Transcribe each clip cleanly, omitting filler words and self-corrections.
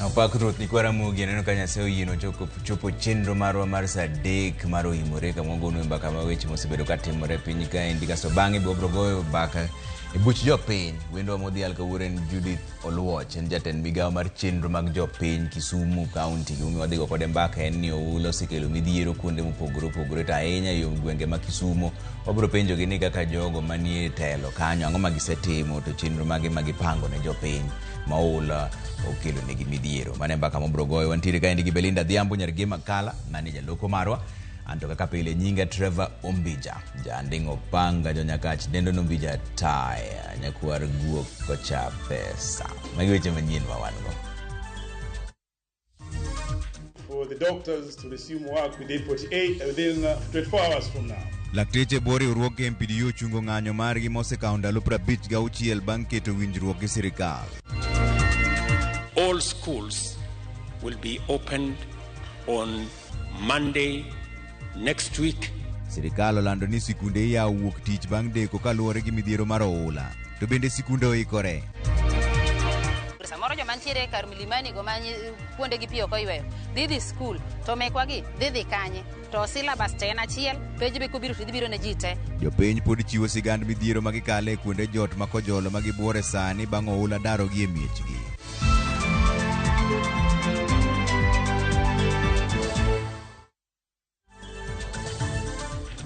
Opak Ruoth nyikwa Ramogi, aneno ka Nyasaye oyienwa chopo chenro marwa mar saa 3 mar oimore kama wagono e mbaka ma weche mosebedo ka timore e piny kaendi. Kasto bang'e be wabiro goyo mbaka e buch jopiny. Wendwa modhial kawuono en Judith Oluoch, en jatend migawo mar chenro mag jopiny Kisumu County. Gimomiyo wadhi go kode mbaka en ni oula osekelo midhiero kuonde mopogore opogore to ahinya e yo gwenge ma Kisumo. Wabiro penjogi ni kaka jogo manie telo kanyo ang'o ma gisetimo to chenro mage ma gipango ne jopiny ma oula okelo negi midhiero. Mano e mbaka mobiro goyo. Wantiere kaendi gi Belinda Adhiambo nyar Gema Kala, mane jaloko marwa. Anto kaka pile nyinga Trevor Ombija, janding' opanga jonyakach dendo nombija taya, nyakwar guok kocha pesa. Magi weche manyien ma wan go. For the doctors to resume work within 48, within 24 hours from now. Lakteche e bwo riwruog KMPDU ochungo ng'anyo margi mosekawo ndalo 56 bang' keto winjruok gi sirikal. All schools will be opened on Monday next week. Sirikal olando ni sikunde iyawo wuok tich bang' deko kaluwore gi midhiero mar oula. To bende sikunde oikore? Samoro joma nitiere kar milimani go ma kuonde gi pi ok oyweyo dhi dhi skul to mekwa gi dhi dhi kanye to syllabus to en achiel penj be kobiro to dhi biro ne ji te. Jopiny pod chiwo sigand midhiero ma gikale e kuonde jot ma kojolo ma gibuore sani bang' oula darogi e miechgi.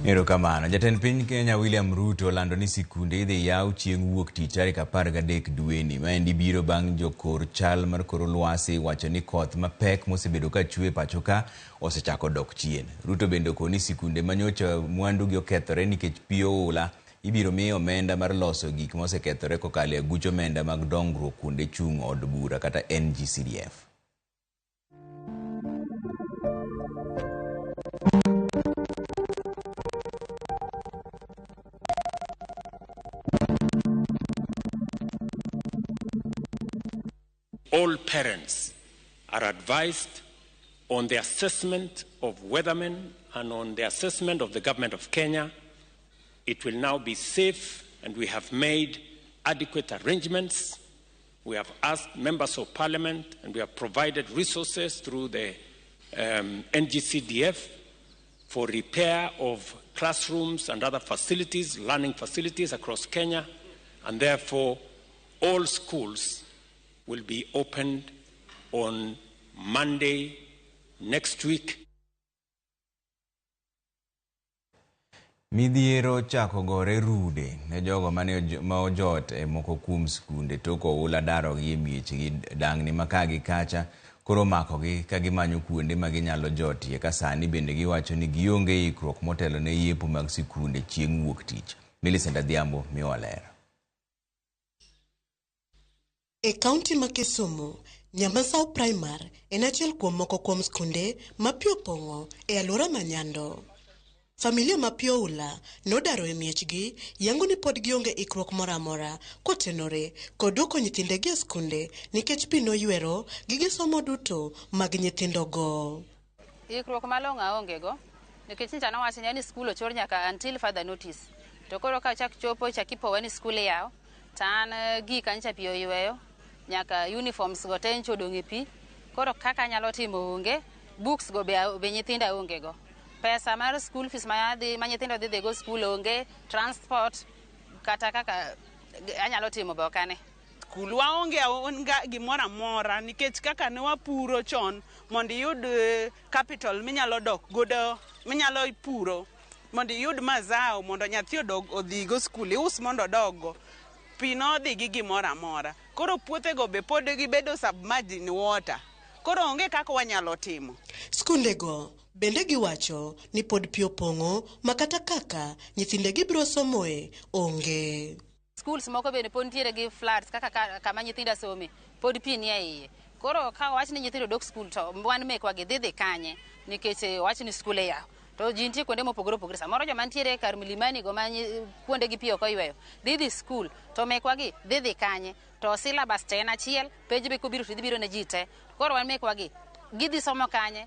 Erokamano. Jatend piny Kenya William Ruto olando ni sikunde idhi yaw chieng' wuok tich tarik 13 dweni. Maendi biro bang' jokor chal mar kor lwasi wacho ni koth mapek mosebedo ka chwe e pacho ka osechako dok chien. Ruto bende okoni sikunde manyocha mwandugi okethore nikech pi oula ibiro mi omenda mar loso gik mosekethore kokalo e aguch omenda mag dongruok kuonde chung' od bura kata NGCDF. All parents are advised on the assessment of weathermen and on the assessment of the government of Kenya. It will now be safe, and we have made adequate arrangements. We have asked members of parliament and we have provided resources through the NGCDF for repair of classrooms and other facilities, learning facilities across Kenya, and therefore all schools will be opened on Monday next week. Midhiero chako gore rude ne jogo mane ma ojot e moko kuom skunde tok oula darogi e miechgi. Dang'ni ma ka gi kacha koro omakogi ka gimanyo kuonde ma ginyalo jotie ka sani bende giwacho ni gionge ikruok motelo ne yepo mag sikunde chieng' wuok tich. Millicent Adhiambo miyowa ler. E kaunti ma Kisumu, Nyamasao Primary en achiel kuom moko kuom skunde ma pi opong'o e alwora ma Nyando. Familia ma pi oula nodaro e miechgi yango ni pod gionge ikruok moro amora kotenore kod duoko nyithindegi e skunde nikech pi noywero gige somo duto mag nyithindogo. Ikruok malong'o aonge go nikech nyicha nowacho ni skul ochor nyaka until further notice. To koro ka chak chopo chak ipowa ni skul iyawo to an gika nyicha pi oyweyo nyaka uniforms go te nyicha odong' e pi. Koro kaka anyalo timo onge, books go be nyithinda onge go. Pesa mar school fees ma nyithindo dhi go skul onge, transport kata kaka anyalo timo be ok ane. Skul waonge gimoro amora nikech kaka ne wapuro chon mondo iyud capital minyalo dok godo, minyalo puro mondo iyud mazao mondo nyathi odog odhi go skul, ius mondo odog go. Pi nodhi gi gimoro amora. Koro puothego be pod gibedo submerged in water. Koro onge kaka wanyalo timo. Skundego bende giwacho ni pod pi opong'o ma kata kaka nyithindegi biro somoe onge. Schools moko bende pod nitiere gi floods kaka kama nyithinda some pod pi nie iye. Koro ka wach ni nyithindo dok skul to wan mekwa gi dhi dhi kanye nikech wach ni skul iyawo. To ji nitie kuonde mopogore opogore. Samoro joma nitiere kar milimani go ma kuonde gi pi ok oyweyo dhi dhi skul to mekwa gi dhi dhi kanye to syllabus to en achiel, penj be kobiro to dhi biro ne ji te. Koro wan mekwa gi gidhi somo kanye.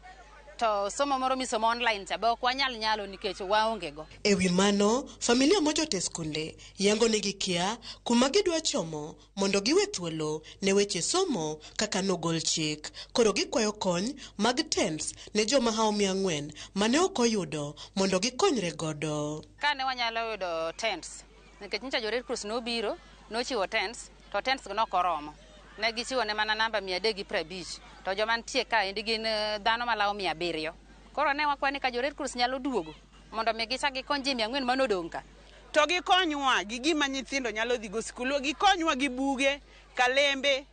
To somo moro misomo online cha be ok wanyal nyalo nikech waonge go. E wi mano, familia mojot e skunde yango ni gikia kuma gidwa chomo mondo giwe thuolo ne weche somo kaka nogol chik. Koro gikwayo kony mag tents ne joma hao 400 mane ok oyudo mondo gikonyre godo. Kane wanyalo yudo tents, nikech nyocha jo Red Cross nobiro, nochiwo tents, to tents go nok oromo. Ne gichiwo ne mana namba 350, to joma nitie kaendi gin dhano malawo 700. Koro ne wakwa ni ka jo Red Cross nyalo duogo mondo mi gichak gikony ji 400 manodong' ka. To gikonywa gi gima nyithindo nyalo dhi go sikul, gikonywa gi buge, kalembe,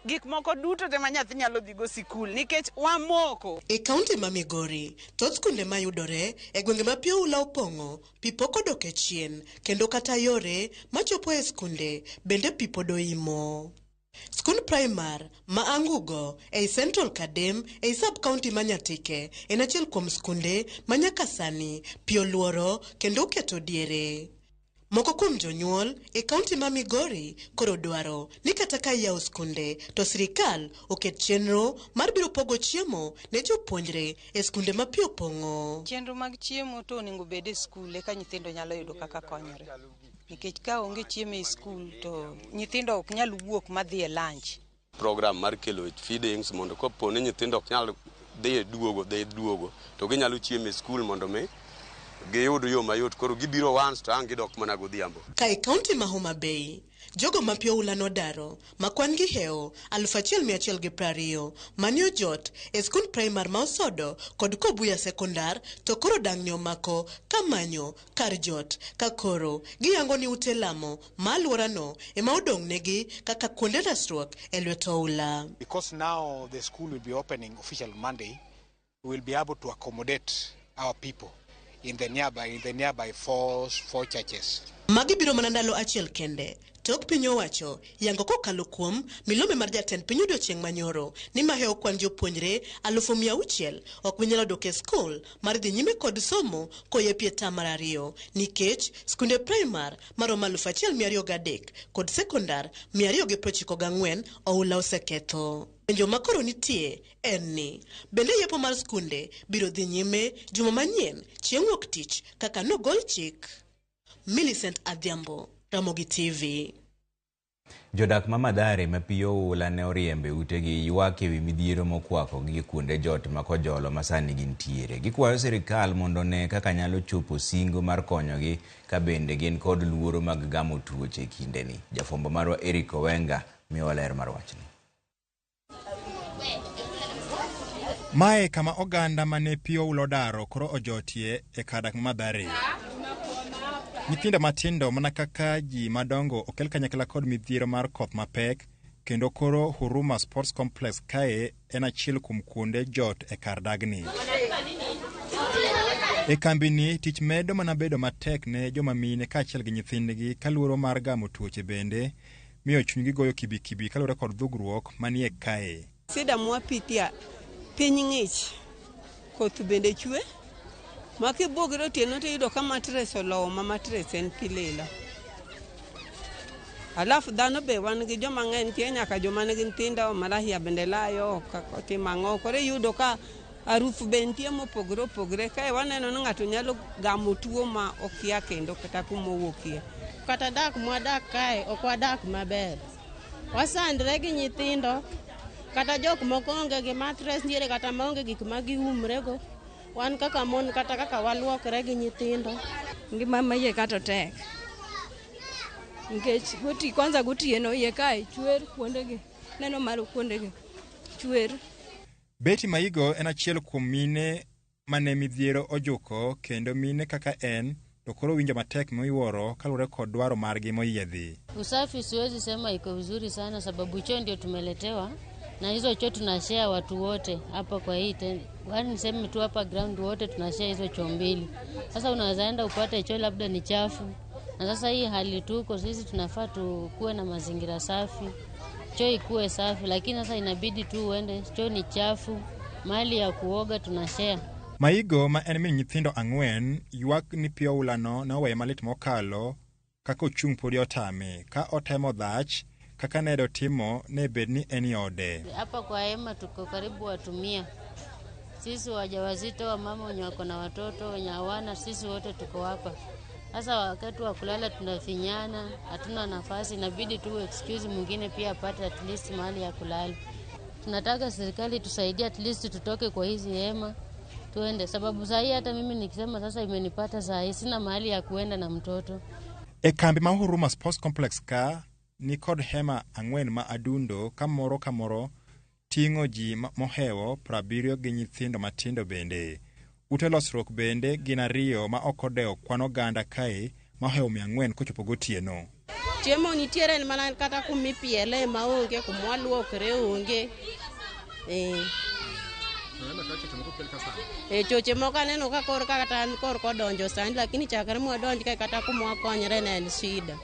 gik moko duto te ma nyathi nyalo dhi go sikul nikech wamoko. E kaunti ma Migori, thoth skunde mayudore e gwenge ma pi oula opong'o, pi pok odok e chien, kendo kata yore machopo e skunde bende pi pod oimo. Skund primar ma Angugo ei Central Kadem ei sub-county ma Nyatike en achiel kuom skunde ma nyaka sani pi oluoro kendo oketo diere. Moko kuom jonyuol e kaunti ma Migori koro dwaro ni kata ka iyawo skunde to sirikal oket chenro mar biro pogo chiemo ne jopuonjre e skunde ma pi opong'o. Chenro mag chiemo to onego bed e skul eka nyithindo nyalo yudo kaka konyore. Nikech ka onge chiemo e skul to nyithindo ok nyal wuok madhi e lunch. Program mar kelo feedings mondo kopo ni nyithindo ok nyal dhi duogo to ginyalo chiemo e skul mondo mi giyud yo mayot, koro gibiro once to ang' gidok mana godhiambo. Ka e kaunti ma Homa Bay, jogo ma pi oula nodaro ma kwan gi hewo 1120 mane ojot e skund primar ma Osodo kod Kobuya Sekondar to koro dang'ni omako kamanyo kar jot ka koro giyango ni ute lamo ma alworano ema odong' negi kaka kuonde resruok e lwet oula. Because now the school will be opening official Monday, we will be able to accommodate our people in the nearby four churches. Magi biro mana ndalo achiel kende tok piny owacho yango kokalo kuom milome mar jatend piny odiochieng' manyoro ni mahewo kwan jopuonjre 600,000 ok binyalo dok e skul mar dhi nyime kod somo koyepi e tam mar 2 nikech skunde primar maromo 1203 kod sekondar 294 oula oseketho. Penjo makoro nitie en ni bende yepo mar skunde biro dhi nyime juma manyien chieng' wuok tich kaka nogol chik. Millicent Adhiambo, Ramogi TV. Jodak ma Mathare ma pi oula ne oriembe utegi ywak ewi midhiero mokwako gi kuonde jot ma Kojolo ma sani gintiere. Gikwayo sirikal mondo one kaka nyalo chopo singo mar konyogi ka bende gin kod luoro mag gamo tuoche e kindeni. Jafwambo marwa Eric Owenga miyowa ler mar wachni. Mae kama oganda mane pi oula odaro koro ojotie e kar dak ma Mathare. Nyithindo matindo mana kaka ji madongo okel kanyakla kod midhiero mar koth mapek, kendo koro Huruma Sports Complex kae en achiel kuom kuonde jot e kar dagni. E kambini tich medo mana bedo matek ne joma mine kaachiel gi nyithindgi ka luoro mar gamo tuoche bende miyo chunygi goyo kibikibi kaluwore kod dhugruok manie kae. Sida mwapitia piny ng'ich, koth bende chwe. Ma kibugre otieno to iyudo ka matres olowo ma matres en pi lilo. Alafu dhano be wan gi joma ng'eny, nitie nyaka joma nigi nyithindo, malahia bende layo, otimo ang'o. Koro iyudo ka harufu be nitie mopogore opogore. Kae waneno ni ng'ato nyalo gamo tuo ma okia kendo kata kuma owuokie. Kata dak mwadak kae ok wadak maber. Wasandre gi nyithindo, kata jok moko onge gi matres nitiere kata maonge gik ma giumrego. Wan kaka mon kata kaka waluokre gi nyithindo. Ngima ma iye kato tek. Nikech kwanza gotieno iye kae chwer kuondegi. Neno malo kuondegi. Chwer. Betty Maigo en achiel kuom mine mane midhiero ojuko kendo mine kaka en to koro winjo matek miwuoro kaluwore kod dwaro margi moyiedhi. Usafi siwezi sema iko vizuri sana sababu choo ndio tumeletewa na hizo choo tunashare watu wote hapa kwa hii yaani niseme tu hapa ground wote tunashare hizo choo mbili. Sasa unaweza enda upate choo labda ni chafu, na sasa hii hali tuko sisi tunafaa tukuwe na mazingira safi, choo ikuwe safi, lakini sasa inabidi tu uende choo ni chafu, mahali ya kuoga tunashare. Maigo ma en min nyithindo 4 ywak ni pi oulano ne oweye malit mokalo kaka ochung' podi otame ka otemo dhach kaka ne dotimo ne bed ni en e ode. Hapa kwa hema tuko karibu watu 100. Sisi wajawazito, wamama wenye wako na watoto, wenye hawana, sisi wote tuko hapa. Sasa wakati wa kulala tunafinyana, hatuna nafasi, inabidi tu excuse mwingine pia apate at least mahali ya kulala. Tunataka serikali tusaidie at least tutoke kwa hizi hema tuende, sababu saa hii hata mimi nikisema sasa imenipata saa hii sina mahali ya kuenda na mtoto. E kambi ma Huruma Sports Complex ka ni kod hema 4 ma adundo ka moro ka moro ting'o ji mohewo 70 gi nyithindo matindo bende. Ute losruok bende gin 2 ma ok odewo kwan oganda kae mohewo 400 kochopo gotieno. Chiemo nitiere en mana kata kumipiele maonge, kumwaluokre onge. Choche moko aneno ka kor kata an kor kodonjo sani, lakini chakre mwadonj kae kata kumwakonyre ne en shida.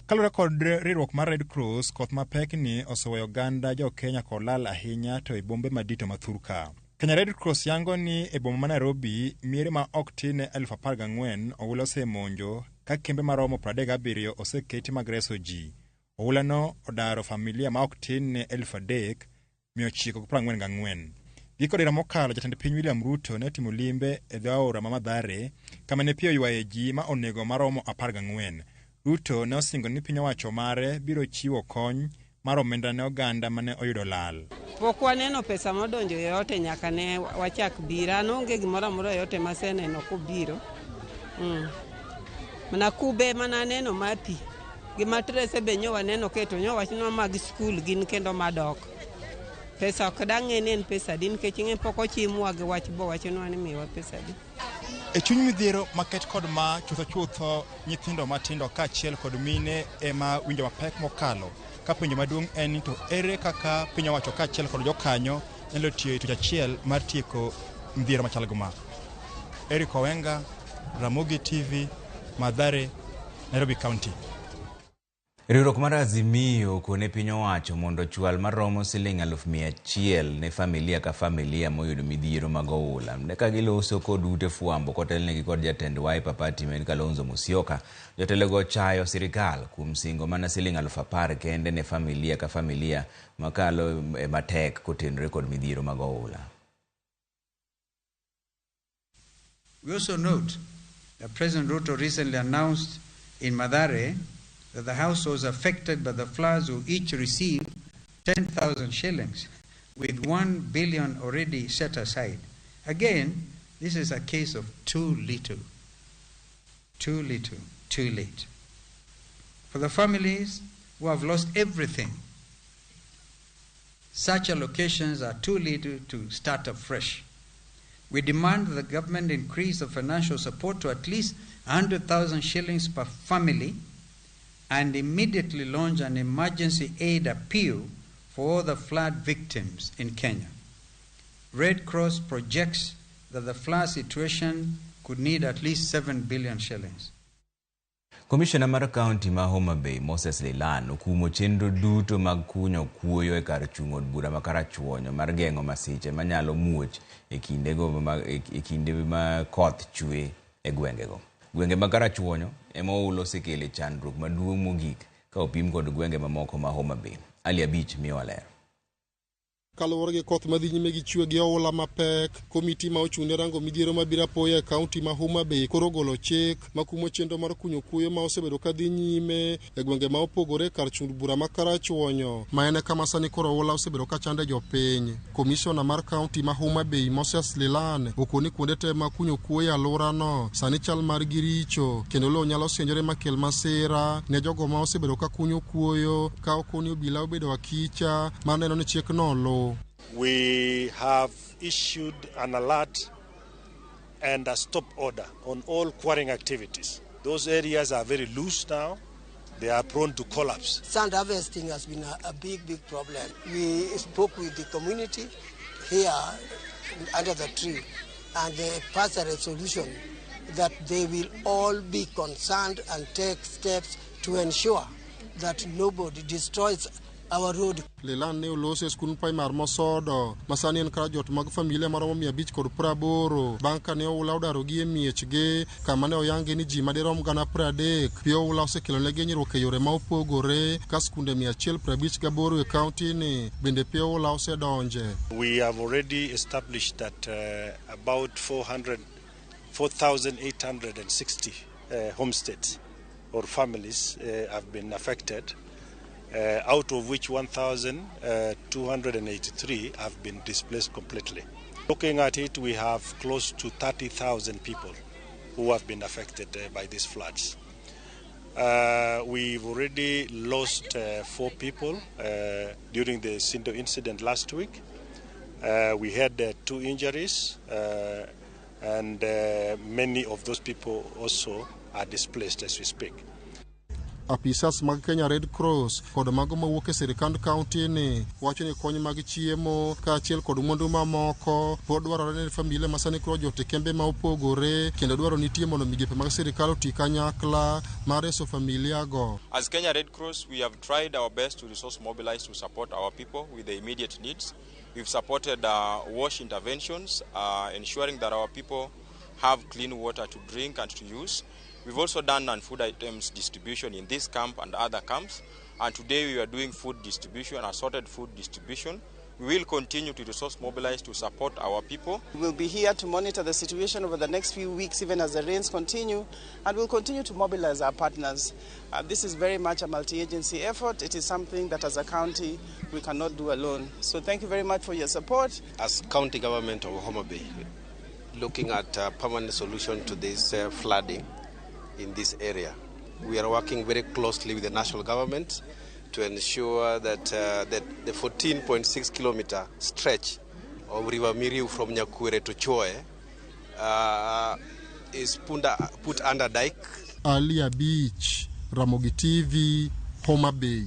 Kaluwore kod riwruok mar Red Cross, koth mapek ni oseweyo oganda jo Kenya kod lal ahinya to e bombe madito ma thurka. Kenya Red Cross yango ni e boma ma Nairobi, miere ma ok tin ne 14,000 oula osemonjo ka kembe maromo 37 oseketi mag reso ji. Oula no odaro familia ma ok tin ne 3,944. Giko dira mokalo, jatend piny William Ruto ne otimo limbe e dho aora ma Mathare kama ne pi oywaye ji ma onego maromo 14. Ruto ne osingo ni piny owacho mare biro chiwo kony mar omenda ne oganda mane oyudo lal. Pok waneno pesa modonjo yoyote nyaka ne wachak biro. An onge gimoro amora yoyote maseneno kobiro. Mana kube mana aneno mar pi. Gi matrese be nyo waneno keto nyo wachnwa mag skul gin kendo madok. Pesa ok dang' ng'e ni en pesa adi nikech ing'e pok ochimwa gi wach bo wachnwa ni miwa pesa adi. E chuny midhiero maket kod ma chutho chutho nyithindo matindo kaachiel kod mine ema winjo mapek mokalo. Ka penjo maduong' en ni to ere kaka piny owacho kaachiel kod jokanyo nyalo tiyo e tich achiel mar tieko midhiero machal gi ma. Eric Owenga, Ramogi TV, Mathare, Nairobi County. Riwruok mar Azimio okone piny owacho mondo ochwal maromo siling 100,000 ne familia ka familia moyudo midhiero mag oula. Ne ka giloso kod ute fwambo kotelnegi kod jatend Wiper Party men Kalonzo Musyoka, jotelogo ochayo sirikal kuom singo mana siling 10,000 kende ne familia ka familia makalo matek kotenore kod midhiero mag oula. We also note that President Ruto recently announced in Mathare that the households affected by the floods will each receive 10,000 shillings, with 1 billion already set aside. Again, this is a case of too little, too little, too late. For the families who have lost everything, such allocations are too little to start afresh. We demand that the government increase the financial support to at least 100,000 shillings per family and immediately launch an emergency aid appeal for all the flood victims in Kenya. Red Cross projects that the flood situation could need at least 7 billion shillings. Komishona mar kaunti ma Homa Bay Moses Lelan okumo chenro duto mag kunyo kuoyo e kar chung' od bura ma Karachuonyo mar geng'o masiche manyalo muoch e kinde ma koth chwe e gwengego. Gwenge mag Karachuonyo ema oula osekele chandruok maduong' mogik ka opim kod gwenge mamoko ma Homa Bay. Ali Abich miyo ler. Kaluwore gi koth madhi nyime gi chwe gi oula mapek, komiti ma ochung' ne rango midhiero mabiro apoya e kaunti ma Homa Bay koro ogolo chik makumo chenro mar kunyo kuoyo ma osebedo kadhi nyime e gwenge ma opogore kar chung' bura ma Karachuonyo, ma en kama sani koro oula osebedo ka chande jopiny. Komishona mar kaunti ma Homa Bay Moses Lelan okoni kuonde te ma kunyo kuoyo e alworano sani chal margi richo kendo lowo nyalo sienjore makel masira ne jogo ma osebedo ka kunyo kuoyo ka okoni obila obedo akicha mar neno ni chikno oluw. We have issued an alert and a stop order on all quarrying activities. Those areas are very loose now. They are prone to collapse. Sand harvesting has been a big, big problem. We spoke with the community here under the tree, and they passed a resolution that they will all be concerned and take steps to ensure that nobody destroys our road. Leland ne oloso e skund primar Mosodo ma sani en kar jot mag familia maromo 580 bang' ka ne oula odarogi e miechgi kama ne oyangi ni ji madirom 30,000. Pi oula osekelonegi hinyruok e yore ma opogore ka skunde 158 e kaunti ni bende pi oula osedonje. We have already established that about 4,860 homesteads or families have been affected, out of which 1,283 have been displaced completely. Looking at it, we have close to 30,000 people who have been affected by these floods. We've already lost 4 people during the Sindo incident last week. We had 2 injuries, and many of those people also are displaced as we speak. Apisas mag Kenya Red Cross kod mago mawuok e sirkand kaunti ni wacho ni kony mag chiemo kaachiel kod mwandu mamoko pod dwarore ne familia ma sani koro jot e kembe ma opogore kendo dwaro nitie mondo migepe mag sirkal oti kanyakla mar reso familia go. As Kenya Red Cross, we have tried our best to resource mobilize to support our people with the immediate needs. We've supported wash interventions, ensuring that our people have clean water to drink and to use. We've also done non-food items distribution in this camp and other camps. And today we are doing food distribution, assorted food distribution. We will continue to resource mobilize to support our people. We'll be here to monitor the situation over the next few weeks, even as the rains continue, and we'll continue to mobilize our partners. This is very much a multi-agency effort. It is something that as a county we cannot do alone. So thank you very much for your support. As county government of Homa Bay, looking at a permanent solution to this flooding in this area, we are working very closely with the national government to ensure that, that the 14.6 kilometer stretch of River Miriu from Nyakwere to Choe is put under dike. Alia Beach, Ramogi TV, Homa Bay.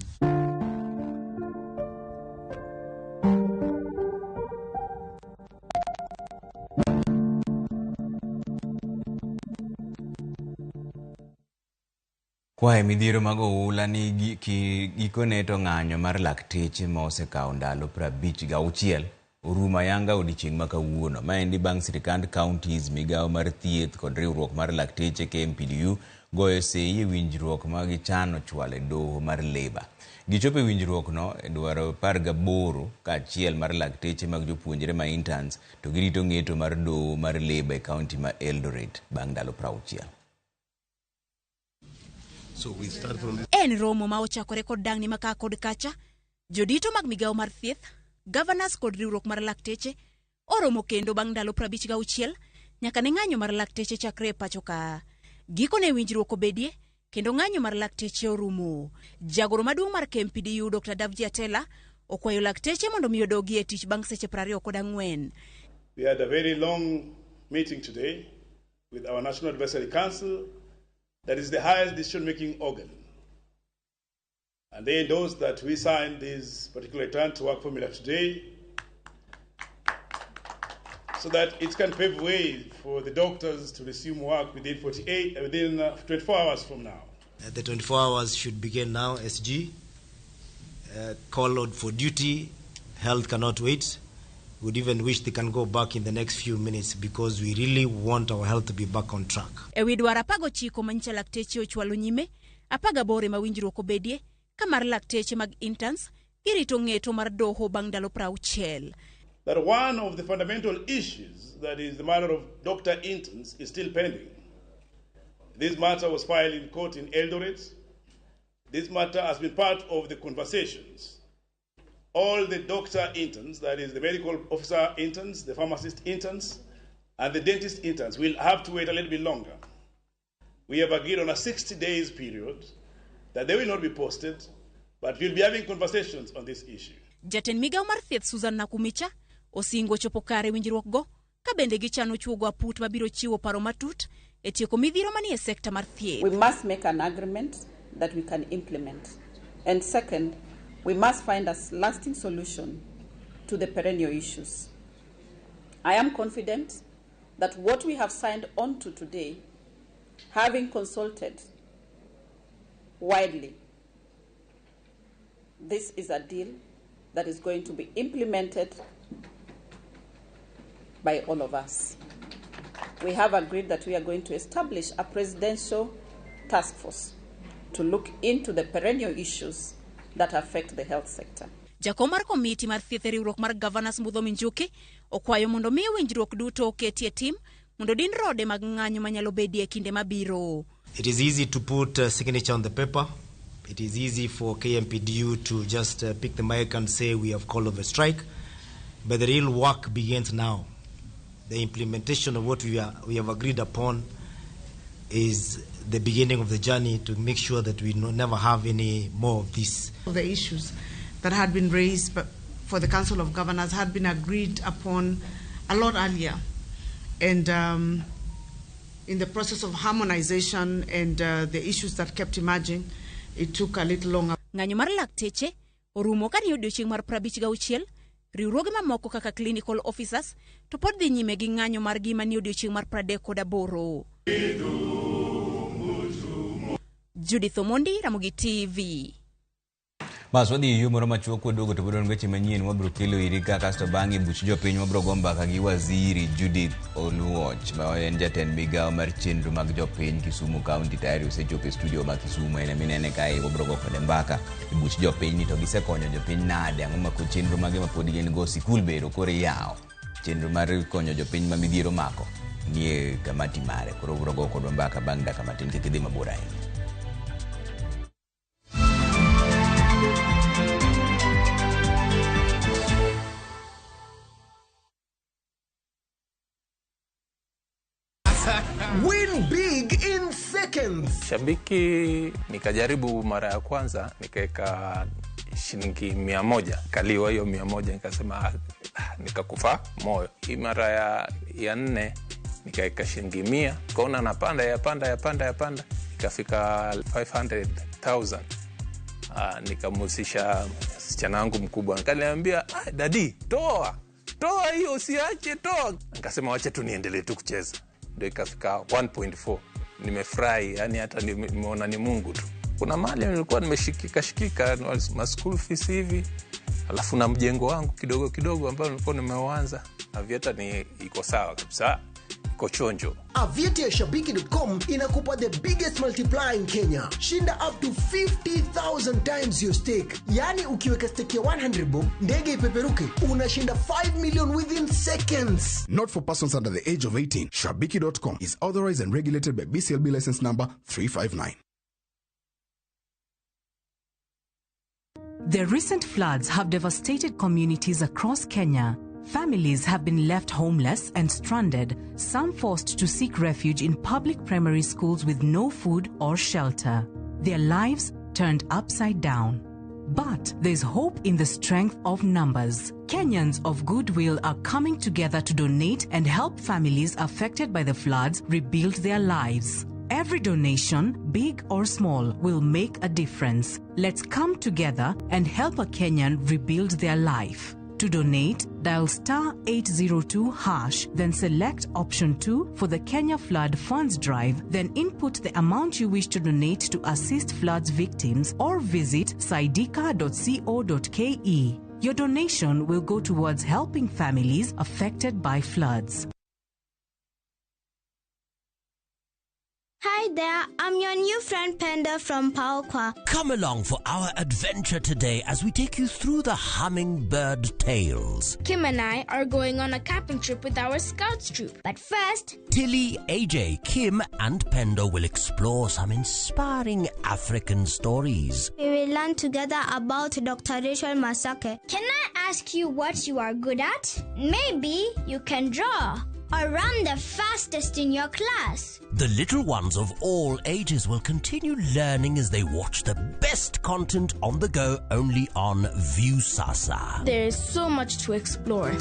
Kwae midhiero mag oula ni gikone to ng'anyo mar lakteche ma osekawo ndalo 56 orumo ayanga odiechieng' ma kawuono. Maendi bang' sirkand counties, migawo mar thieth kod riwruok mar lakteche KMPDU goyo seyi e winjruok ma gichano chwalo e doho mar Labour. Gichopo e winjruokno e dwaro 18 kaachiel mar lakteche mag jopuonjre ma interns to girito ng'eto mar doho mar Labour e kaunti ma Eldoret bang' ndalo 60. So we start from this. En romo ma ochakore kod dangni maka kod kacha, jodito mag migawo mar thieth, governors kod riwruok mar lakteche oromo kendo bang' ndalo 56 nyaka ne ng'anyo mar lakteche chakre e pacho ka. Gikone winjruok obedie kendo ng'anyo mar lakteche orumo. Jagoro maduong' mar KMPDU Dr. Davji Atela okwayo lakteche mondo mi odogi e tich bang' seche 24. We had a very long meeting today with our National Advisory Council, that is the highest decision-making organ. And they endorsed that we signed this particular return to work formula today so that it can pave way for the doctors to resume work within 24 hours from now. The 24 hours should begin now, SG. Call out for duty. Health cannot wait. Would even wish they can go back in the next few minutes because we really want our health to be back on track. E wi dwaro 19 manyicha lakteche ochwalo nyime, 18 ma winjruok obedie, ka mar lakteche mag interns girito ng'eto mar doho bang' ndalo 60. That one of the fundamental issues, that is the matter of doctor interns, is still pending. This matter was filed in court in Eldoret. This matter has been part of the conversations. All the doctor interns, that is the medical officer interns, the pharmacist interns, and the dentist interns, will have to wait a little bit longer. We have agreed on a 60 days period that they will not be posted, but we'll be having conversations on this issue. Jatend migawo mar thieth Susan Nakumicha osingo chopo kare winjruok go ka bende gichano chuogo aput mabiro chiwo paro matut e tieko midhiero manie sekta mar thieth. We must make an agreement that we can implement. And second, we must find a lasting solution to the perennial issues. I am confident that what we have signed on to today, having consulted widely, This is a deal that is going to be implemented by all of us. We have agreed that we are going to establish a presidential task force to look into the perennial issues that affect the health sector. Jakom mar komiti mar thieth e riwruok mar Governors Muthomi Njuki okwayo mondo mi winjruok duto oketie tim mondo din rode mag ng'anyo manyalo bedie e kinde mabiro. It is easy to put a signature on the paper. It is easy for KMPDU to just pick the mic and say we have called off a strike. But the real work begins now. The implementation of what we have agreed upon is the beginning of the journey to make sure that we never have any more of this. The issues that had been raised for the Council of Governors had been agreed upon a lot earlier. And in the process of harmonization and the issues that kept emerging, it took a little longer. Ng'anyo mar lakteche orumo ka ni odiochieng' mar 56, riwruoge mamoko kaka clinical officers to pod dhi nyime gi ng'anyo margi manie odiochieng' mar 38. Judith Omondi, Ramogi TV. Bas wadhi e yo moro machuok waduogo to pod wan weche manyien mwabiro kelo iri ka kasto bang'e buch jopiny wabiro go mbaka gi waziri Judith Oluoch ma en jatend migawo mar chenro mag jopiny Kisumu County tayari osechopo e studio ma Kisumu en minene kae wabiro go kode mbaka e buch jopiny ni to gisekonyo jopiny nade ang'o ma chenro mage ma pod gin go sikul bero koro iyawo chenro mar konyo jopiny ma midhiero mako nie kamati mare koro wabiro go kodwa mbaka bang' dakika matin kik idhi mabor ahinya. Win big in seconds. Shabiki nikajaribu mara ya kwanza nikaweka shilingi 100, kaliwa hiyo 100 nikasema nikakufa moyo. Hii mara ya nne nikaweka shilingi 100, kaona napanda yapanda ikafika 500,000. Nikamhusisha msichana wangu mkubwa, nikaniambia daddy toa hiyo usiache toa. Nikasema wacha tu niendelee tu kucheza. Ndio ikafika 1.4. Nimefurahi, yani hata nimeona ni Mungu tu. Kuna mahali nilikuwa nimeshikika ma school fees hivi, alafu na mjengo wangu kidogo kidogo ambao nilikuwa nimeuanza. Aviator ni iko sawa kabisa, iko chonjo. Aviator Shabiki.com inakupa the biggest multiplier in Kenya. Shinda up to 50,000 times your stake. Yani ukiweka stake ya 100 bob, ndege ipeperuke, unashinda 5 million within seconds. Not for persons under the age of 18. Shabiki.com is authorized and regulated by BCLB license number 359. The recent floods have devastated communities across Kenya. Families have been left homeless and stranded, some forced to seek refuge in public primary schools with no food or shelter. Their lives turned upside down. But there's hope in the strength of numbers. Kenyans of goodwill are coming together to donate and help families affected by the floods rebuild their lives. Every donation, big or small, will make a difference. Let's come together and help a Kenyan rebuild their life. To donate, dial *802#, then select option 2 for the Kenya Flood Funds Drive, then input the amount you wish to donate to assist floods victims or visit saidika.co.ke. Your donation will go towards helping families affected by floods. Hi there, I'm your new friend Penda from Paokwa. Come along for our adventure today as we take you through the hummingbird tales. Kim and I are going on a camping trip with our scouts troop. But first, Tilly, AJ, Kim and Pendo will explore some inspiring African stories. We will learn together about Dr. Rachel Masake. Can I ask you what you are good at? Maybe you can draw or run the fastest in your class. The little ones of all ages will continue learning as they watch the best content on the go only on Viusasa. There is so much to explore.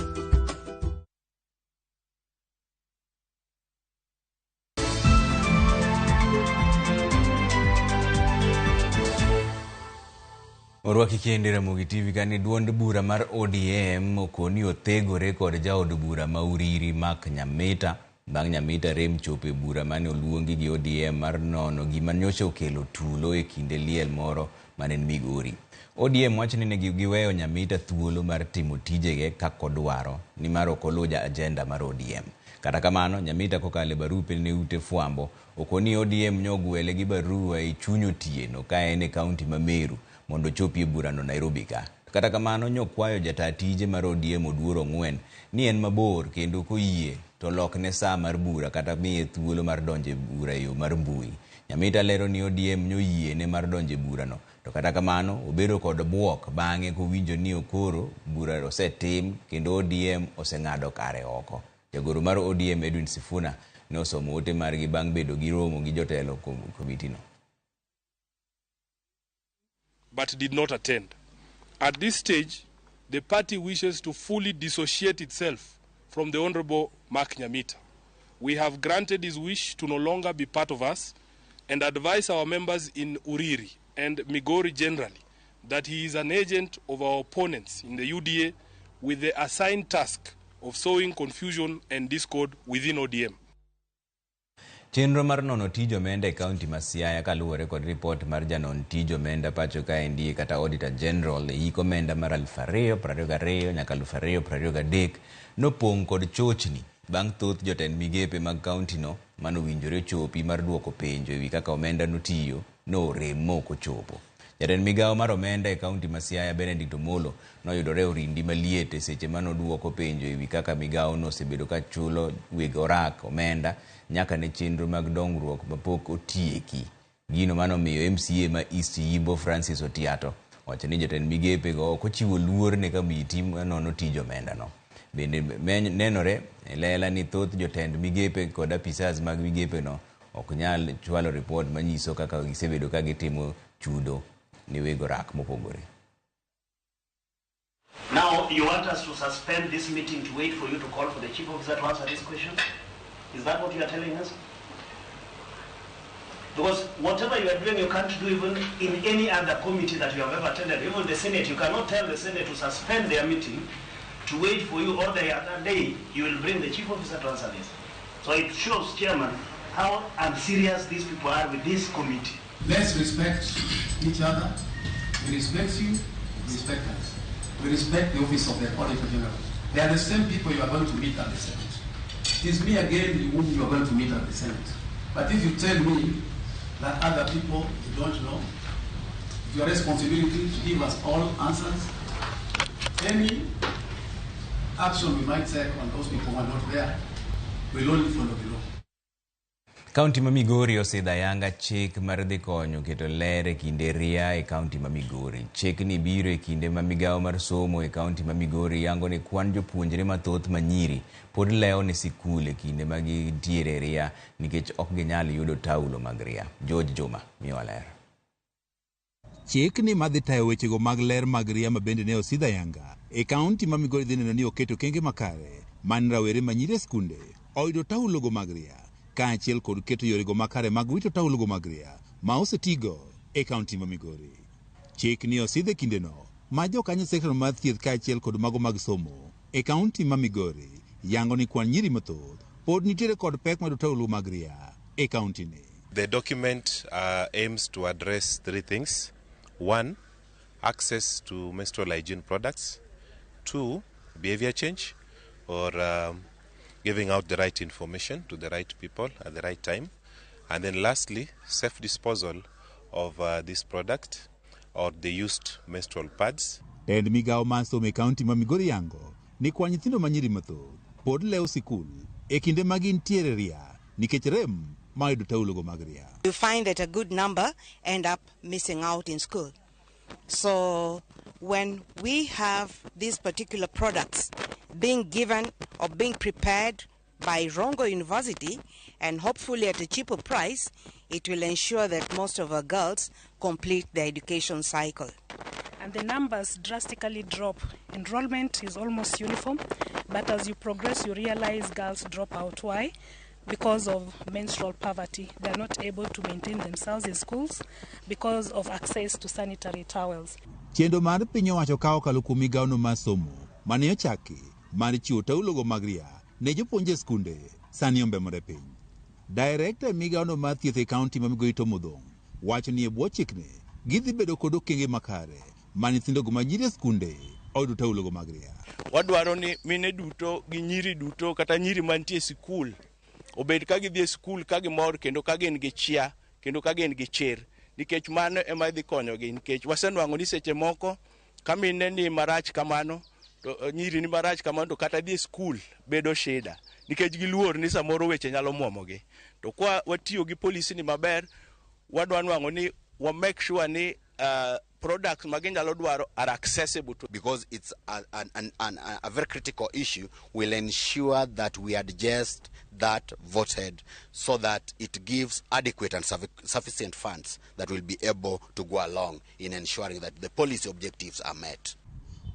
Orwaki kende Ramogi TV kani duond bura mar ODM okoni othegore kod jaod bura ma Uriri Mark Nyamita bang' Nyamita rem chopo e bura mane oluongi gi ODM mar nono gima nyocha okelo tulo e kinde liel moro mane en Migori. ODM wacho ni ne giweyo Nyamita thuolo mar timo tijege kaka odwaro nimar ok oluw agenda mar ODM. Kata kamano, Nyamita kokalo e barupe ne ute fwambo okoni ODM nyogwele gi barua e chuny otieno ka en e kaunti ma Meru mondo ochopi e burano Nairobi ka. Kata kamano nyokwayo jataa tije mar ODM Oduor Ong'wen ni en mabor kendo koyie to lokne saa mar bura kata miye thuolo mar donjo e bura e yo mar mbui. Nyamita lero ni ODM nyoyiene mar donjo e burano. To kata kamano obedo kod buok bang'e kowinjo ni okoro bura osetim kendo ODM oseng'ado kare oko. Jagoro mar ODM Edwin Sifuna ne osomo ote margi bang' bedo gi romo gi jotelo komitino. But did not attend. At this stage, the party wishes to fully dissociate itself from the Honorable Mark Nyamita. We have granted his wish to no longer be part of us and advise our members in Uriri and Migori generally that he is an agent of our opponents in the UDA with the assigned task of sowing confusion and discord within ODM. Chenro mar nono tij omenda e kaunti ma Siaya kaluwore kod ripot mar janon tij omenda pacho kaendi kata Auditor General e hik omenda mar 2022 nyaka 2023 nopong' kod chochni bang' thoth jotend migepe mag kaunti no manowinjore chopi mar duoko penjo ewi kaka omenda notiyo norem mok ochopo. Jatend migawo mar omenda e kaunti ma Siaya Benedict Omolo noyudore orindi maliet e seche manoduoko penjo ewi kaka migawo no osebedo ka chulo weg orak omenda nyaka ne chenro mag dongruok mapok otieki. Gino manomiyo MCA ma East Yimbo Francis Otiato owacho ni jotend migepe go ok ochiwo luor ne kamiti manono tij omenda no. Bende nenore e lela ni thoth jotend migepe kod apisas mag migepe no ok nyal chwalo ripot manyiso kaka gisebedo ka gitimo chudo ne weg orak mopogore. Now you want us to suspend this meeting to wait for you to call for the chief officer to answer this question? Is that what you are telling us? Because whatever you are doing, you can't do even in any other committee that you have ever attended. Even the Senate, you cannot tell the Senate to suspend their meeting to wait for you, or the other day you will bring the chief officer to answer this. So it shows, Chairman, how unserious these people are with this committee. Let's respect each other. We respect you, respect us. We respect the office of the Auditor General. They are the same people you are going to meet at the Senate. It is me again whom you are going to meet at the Senate. But if you tell me that other people you don't know, it's your responsibility to give us all answers. Any action we might take on those people who are not there will only follow the law. Kaunti ma Migori osidho ayanga chik mar dhi konyo keto ler e kinde ria e kaunti ma Migori. Chikni biro e kinde ma migawo mar somo e kaunti ma Migori yango ni kwan jopuonjre mathoth ma nyiri pod lewo ne sikul e kinde ma gintiere e ria nikech ok ginyal yudo taulo mag ria. George Juma miyowa ler. Chikni madhi tayo wechego mag ler mag ria ma bende ne osidho ayanga e kaunti ma Migori dhi neno ni oketo okenge makare man rawere ma nyiri e skunde oyudo taulogo mag ria kaachiel kod keto yorego makare mag wito taulogo mag ria ma osetigo e kaunti ma Migori. Chik ni osidh e kindeno ma jokanyo sekta mar thieth kaachiel kod mago mag somo e kaunti ma Migori yango ni kwan nyiri mathoth pod nitiere kod pek mar taulo mag ria e kaunti ni. The document aims to address three things. One, access to menstrual hygiene products. Two, behavior change or giving out the right information to the right people at the right time. And then lastly, safe disposal of this product or the used menstrual pads. Tend migawo mar somo e kaunti ma Migori yango ni kwan nyithindo ma nyiri mathoth pod lewo sikul e kinde ma gintiere ria nikech rem mar yudo taulogo mag ria. You find that a good number end up missing out in school. So when we have these particular products being given or being prepared by Rongo University, and hopefully at a cheaper price, it will ensure that most of our girls complete their education cycle. And the numbers drastically drop. Enrollment is almost uniform, but as you progress, you realize girls drop out. Why? Because of menstrual poverty. They are not able to maintain themselves in schools because of access to sanitary towels. Chenro mar piny owacho ka okalo kuom migawono mar somo mane ochaki mar chiwo taulogo mag ria ne jopuonje e skunde sani ombemore piny. Director e migawono mar thieth e kaunti ma Migori Tom Odhong wacho ni e bwo chikni gidhi bedo kod okenge makare ma nyithindogo ma nyiri e skunde oyudo taulogo mag ria. Wadwaro ni mine duto gi nyiri duto kata nyiri mantie e sikul obed ka gidhi e sikul ka gimor kendo ka gin gi chia kendo ka gin gi chir, nikech mano ema dhi konyogi, nikech wasenwang'o ni seche moko ka mine ni marach kamano to nyiri ni marach kamano to kata dhi e skul bedo shida nikech giluor ni samoro weche nyalo muomogi. To kwa watiyo gi policy ni maber, wadwa nwang'o ni wa make sure ni products ma ginyalo dwaro are accessible to, because it's a very critical issue. We'll ensure that we adjust that voted so that it gives adequate and sufficient funds that will be able to go along in ensuring that the policy objectives are met.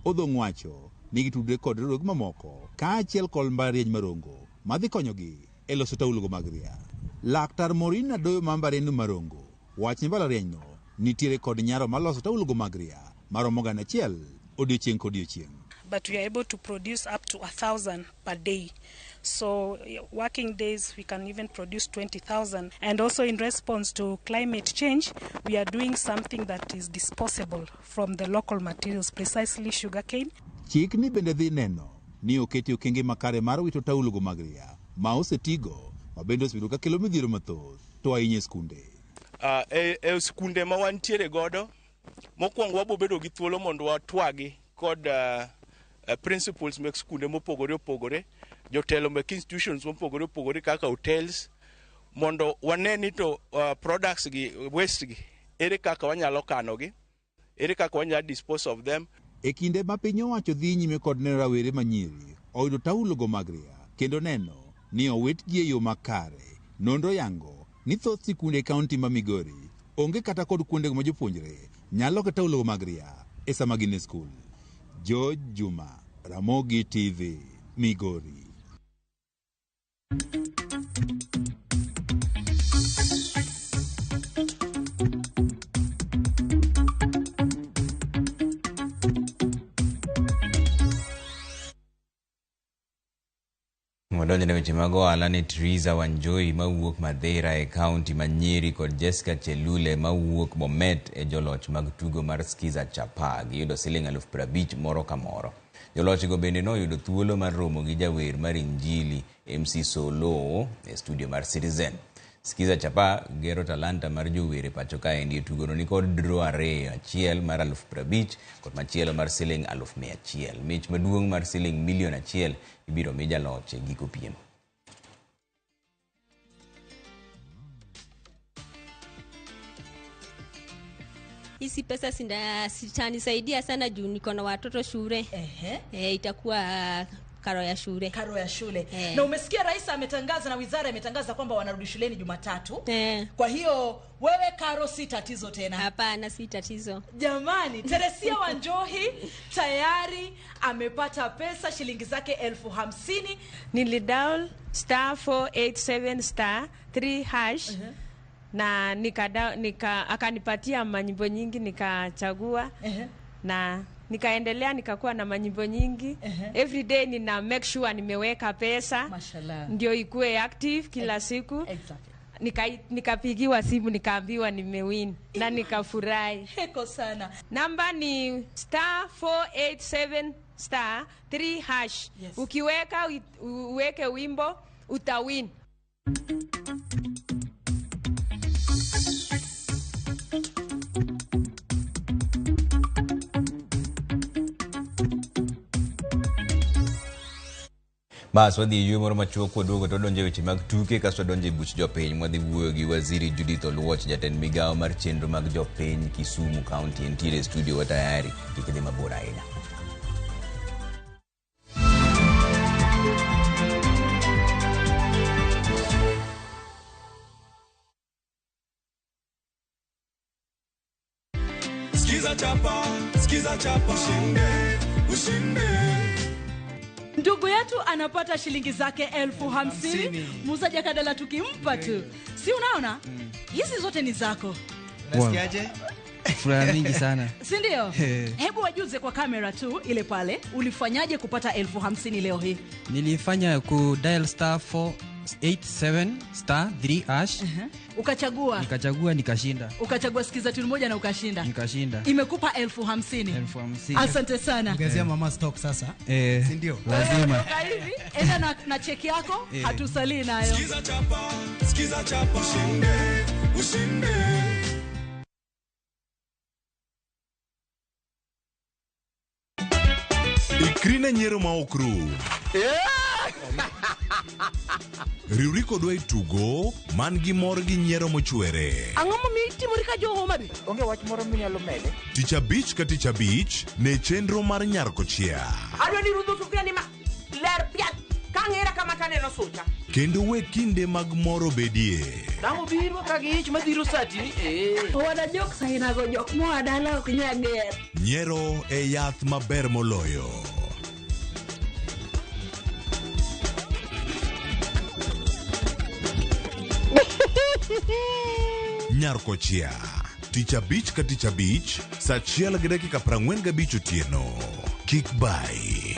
Odhong wacho ni gitudre kod riwruoge mamoko kaachiel kod mbalariany Marongo madhi konyogi e loso taulogo mag ria. Laktar Maureen Adoyo ma mbalariany Marongo wach ni mbalariany no nitiere kod nyalo mar loso taulogo mag ria maromo 1,000 odiochieng' kodiochieng'. But we are able to produce up to 1,000 per day. So working days, we can even produce 20,000. And also in response to climate change, we are doing something that is disposable from the local materials, precisely sugarcane. Chik ni bende dhi neno ni oketi okenge makare mar wito taulogo mag ria ma osetigo ma bende osebedo ka kelo midhiero mathoth to ahinya e skunde. E skunde ma wantiere godo, mokwongo wabo bedo gi thuolo mondo watwagi kod principals mek skunde mopogore opogore, jotelo mek institutions mopogore opogore kaka hotels, mondo wane ni to products gi, waste gi, ere kaka wanyalo kanogi, ere kaka wanyalo dispose of them. E kinde ma piny owacho dhi nyime kod neno rawere manyiri oyudo taulogo mag ria kendo neno ni owitgi e yo makare, nonro yango ni thoth sikunde e kaunti ma Migori onge kata kod kuondego ma jopuonjre nyalo keto taulogo mag ria e sama gin e skul. George Juma, Ramogi TV, Migori. Wadonjo ne weche mag ohala ni Teresa Wanjohi mawuok Mathira e kaunti ma Nyeri kod Jessica Chelule mawuok Bomet e joloch mag tugo mar Skiza Chapa giyudo siling 50,000 moro ka moro. Jolochgo bende noyudo thuolo mar romo gi jawer mar Injili MC Solo e studio mar Citizen. Skiza Chapa gero talanta mar jower e pacho kaendi e tugono nikod draw 2, achiel mar 50,000 kod machielo mar siling 100,000. Mich maduong' mar siling 1 million ibiro mi jaloch e giko piem. Hizi pesa zitanisaidia sana juu niko na watoto shule. Itakuwa karo ya shule. Karo ya shule. Na umesikia rais ametangaza na wizara imetangaza kwamba wanarudi shuleni Jumatatu. Kwa hiyo wewe karo si tatizo tena. Hapana, si tatizo. Jamani, Teresia Wanjohi tayari amepata pesa shilingi zake 50,000. Nilidial *487 *3# na akanipatia manyimbo nyingi nikachagua. Na nikaendelea nikakuwa na manyimbo nyingi. Every day nina make sure nimeweka pesa. Mashallah. Ndio ikue active kila siku. Exactly. Nikapigiwa simu nikaambiwa nimewin na nikafurahi. Heko sana. Namba ni *487 *3#. Yes. Ukiweka uweke wimbo utawin. Bas wadhi e yweyo moro machuok kwaduogo to wadonjo e weche mag tuke kasto wadonjo e buch jopiny mwadhi wuoyo gi Waziri Judith Oluoch, jatend migawo mar chenro mag jopiny Kisumu County. Entiere e studio wa tayari, kik idhi mabor ahinya. Skiza chapa, skiza chapa, ushinde, ushinde. Ndugu yetu anapata shilingi zake 50,000. Musa Jakadala tukimpa tu. Si unaona? Hizi zote ni zako. Unasikiaje? Furaha mingi sana. Si ndio? Hebu wajuze kwa kamera tu ile pale, ulifanyaje kupata 50,000 leo hii? Nilifanya ku dial *4 87 star 3 hash. Ukachagua. Nikachagua nikashinda. Ukachagua sikiza tune moja na ukashinda. Nikashinda. Imekupa 50,000. 50,000. Asante sana. Ongezea mama stock sasa. Si ndio? Lazima. Toka hivi, enda na cheki yako, hatusalii nayo. Sikiza chapa, sikiza chapa, ushinde, ushinde. Ikri ne nyiero ma ok rum. Riwri kodwa e tugo man gi mor gi nyiero mochwere. Ang'o momiyo itimori ka jo Homa Bay? Onge wach moro minyalo mede. Tich abich ka tich abich ne chenro mar Nyar Kochia. Adwa ni rudho sufuria ni ma ler piat ka ng'era kama taneno sucha. Kendo we kinde mag mor obedie. Dang' obiro ka gi ich madhiro sati. Owada jok sainago jok moa dala ok nyal ger. Nyiero e yath maber moloyo. Nyar Kochia. Tich abich ka tich abich, saa 1:45 otieno. Kik bai.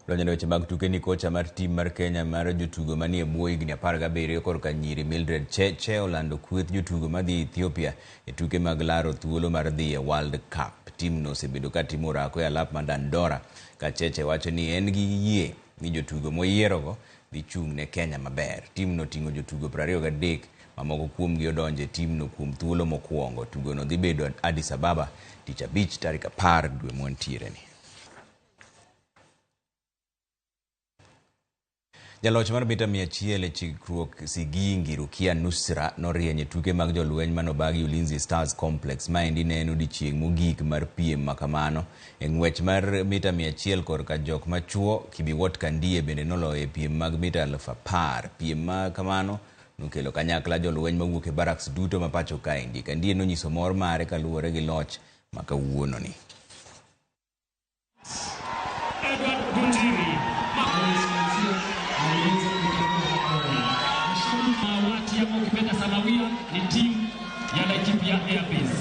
Donjo weche mag tuke ni kocha mar tim mar Kenya mar jotugo manie bwo higni 17 korka nyiri Mildred Cheche olando kweth jotugo madhi Ethiopia e tuke mag laro thuolo mar dhi e World Cup. Timno osebedo ka timo orako e alap mar Dandora ka Cheche wacho ni en gi yie ni jotugo moyierogo dhi chung' ne Kenya maber. Timno oting'o jotugo 23 mamoko kuomgi odonjo e timno kuom thuolo mokwongo. Tugono dhi bedo Addis Ababa tich abich tarik 10 dwe mwantiere ni. Jaloch mar mita 100 e chikruok Sigingi Rukia Nusra norieny e tuke mag jolweny manobagi Ulinzi Stars Complex. Maendi ne en odiechieng' mogik mar piem makamano. E ng'wech mar mita 100 korka jok machuo, Kibiwott Kandie bende noloyo e piem mag mita 10,000. Piem makamano nokelo kanyakla jolweny mawuok e barracks duto ma pacho kaendi. Kandie nonyiso mor mare kaluwore gi loch ma kawuononi. Edward Gutiri. Ukipenda samawia ni timu ya Laikipia Airbase.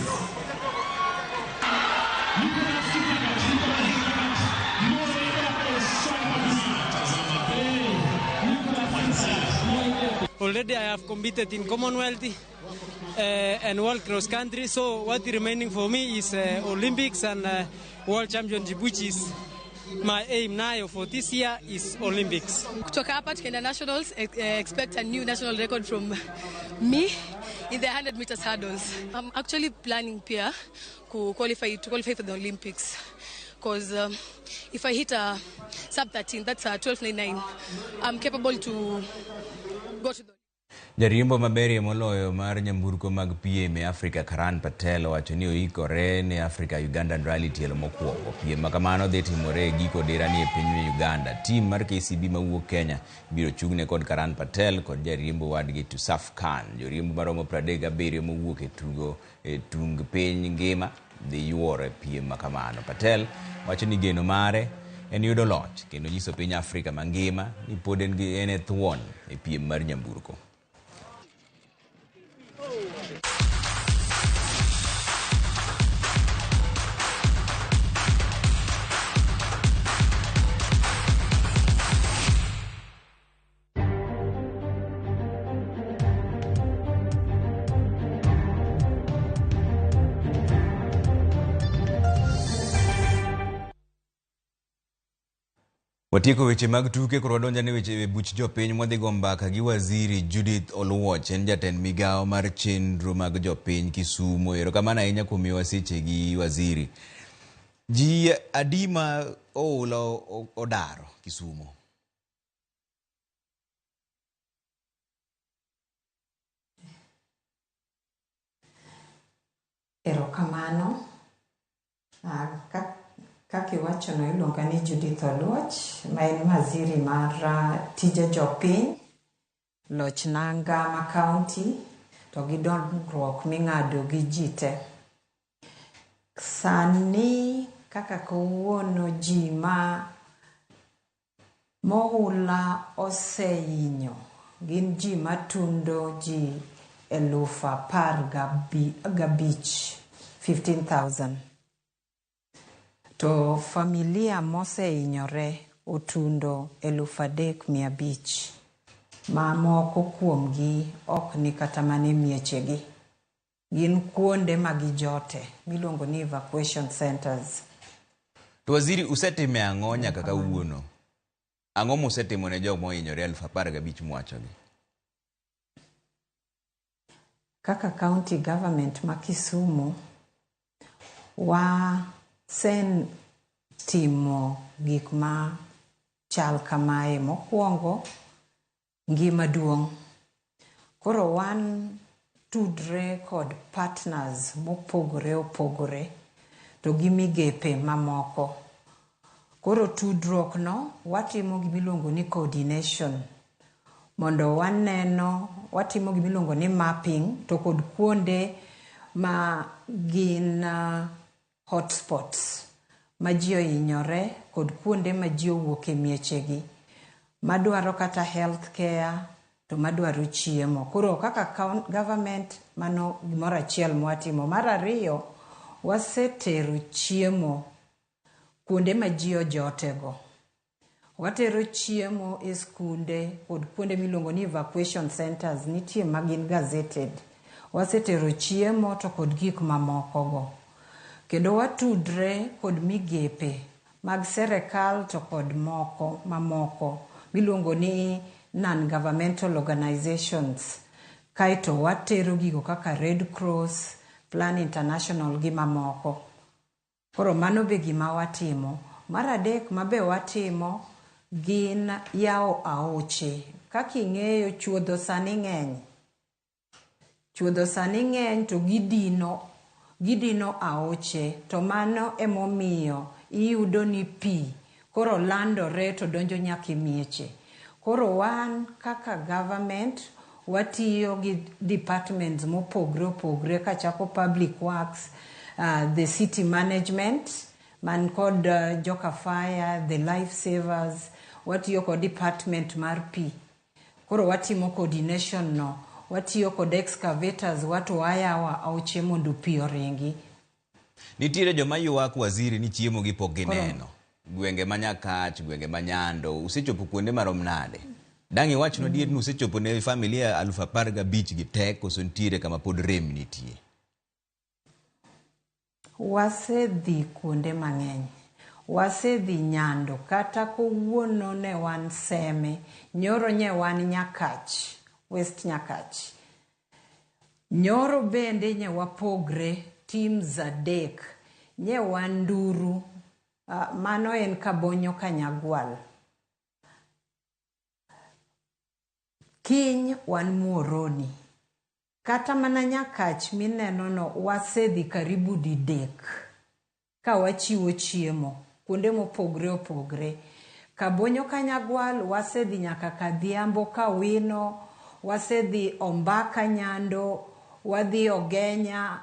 Already I have competed in Commonwealth and World Cross Country, so what remaining for me is Olympics and World Championship, which is my aim now for this year is Olympics. Kutoka hapa tukienda nationals, expect a new national record from me in the 100 meters hurdles. I'm actually planning pia to qualify for the Olympics, because if I hit a sub 13, that's a 12.99, I'm capable to go to the Jariembo maberie moloyo mar nyamburko mag piem e Afrika Karan Patel owacho ni oikore ne Africa Ugandan Rally tielo mokwongo. Piem ma kamano dhi timore e giko dirani e piny Uganda. Tim mar KCB mawuok Kenya biro chung'ne kod Karan Patel kod jariembo wadgi Tusaf Khan. Joriembo maromo 37 mowuok e tugo e tung piny ngima dhi yuoro e piem ma kamano. Patel wacho ni geno mare en yudo loch kendo nyiso piny Afrika mangima ni pod en e thuon e piem mar nyamburko. Watieko weche mag tuke koro wadonjo ne weche buch jopiny mwadhi go mbaka gi waziri Judith Oluoch, en jatend migawo mar chenro mag jopiny Kisumu. Erokamano ahinya kuom miyowa seche gi waziri. Ji adi ma oula odaro Kisumu? Erokamano. Kaka iwachono iluonga ni Judith Oluoch, ma en waziri mar tije jopiny, loch nanga ma county, to gi dongruok ming'ado gi ji te. Sani kaka kawuono ji ma mohula osehinyo gin ji matundo ji 15,000, 15,000. To familia mosehinyore otundo 3,500, ma moko kuomgi ok ni kata mana e miechegi. Gin kuonde ma gijote miluongo ni evacuation centers. To waziri, usetime ang'o nyaka kawuono? Ang'o musetimo ne jok mohinyore 15,000 mwachogi? Kaka county government ma Kisumu, wasetimo gik ma chal kamae. Mokwongo, ngima duong'. Koro wan tudre kod partners mopogore opogore to gi migepe mamoko. Koro tudruok no watimo gimiluongo ni coordination mondo waneno, watimo gimiluongo ni mapping to kod kuonde ma gin hotspots ma ji ohinyore kod kuonde ma ji owuok e miechegi madwaro kata health care to madwaro chiemo. Koro kaka government, mano gimoro achiel mwatimo. Mar ariyo, wasetero chiemo kuonde ma ji ojotego. Watero chiemo e skunde kod kuonde miluongo ni evacuation centers, nitie ma gin gazetted. Wasetero chiemo to kod gik mamoko go. Kendo watudre kod migepe mag serikal to kod moko mamoko miluongo ni non-governmental organizations. Kaeto watero gigo kaka Red Cross, Plan International gi mamoko. Koro mano be gima watimo. Mar adek mabe watimo gin yawo aoche. Kaka ing'eyo, chuodho sani ng'eny. Chuodho sani ng'eny to gidino aoche, to mano emomiyo iyudo ni pi koro landore to donjo nyaka e mieche. Koro wan kaka government watiyo gi departments mopogre opogre kachako public works, the city management man kod joka fire, the life savers, watiyo kod department mar pi. Koro watimo coordination no, watiyo kod excavators wato wayawo aoche mondo pi oringi. Nitiere joma ywak, waziri, ni chiemo gi pok gineno. Gwenge ma Nyakach, gwenge ma Nyando, usechopo kuonde marom nade? Dang' iwachnwa adier ni usechopo ne familia 15,000 gi te, koso nitiere kama pod rem nitie? Wasedhi kuonde mang'eny. Wasedhi Nyando, kata kawuono ne wan Seme, nyoro nye wan Nyakach, West Nyakach. Nyoro bende nye wapogre teams adek, nye wan Nduru, mano en Kabonyo Kanyagwal. Kiny wan Muhoroni. Kata mana Nyakach mineno no wasedhi karibu didek ka wachiwo chiemo kuonde mopogre opogre. Kabonyo Kanyagwal wasedhi nyaka Kadhiambo, Kawino, wasedhi Ombaka Nyando, wadhi Ogenya,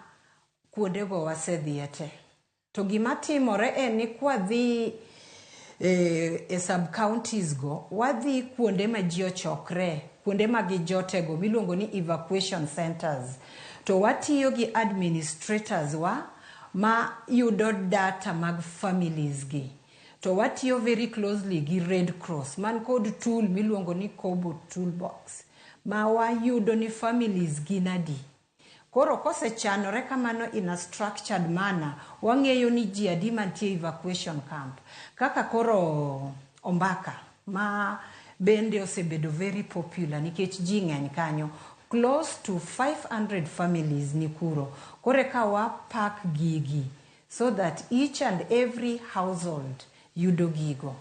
kuondego wasedhiye te. To gima timore en ni kwadhi e sub counties go, wadhi kuonde ma ji ochokre, kuonde ma gijotego miluongo ni evacuation centers. To watiyo gi administrators wa ma yudo data mag families gi. To watiyo very closely gi Red Cross man kod tool miluongo ni Kobo Toolbox ma wayudo ni families gin adi. Koro kosechanore kamano in a structured manner, wang'eyo ni ji adi mantie evacuation camp. Kaka koro Ombaka ma bende osebedo very popular nikech ji ng'eny kanyo, close to 500 families ni kuro. Koro eka wa pack gigi so that each and every household yudo gigo.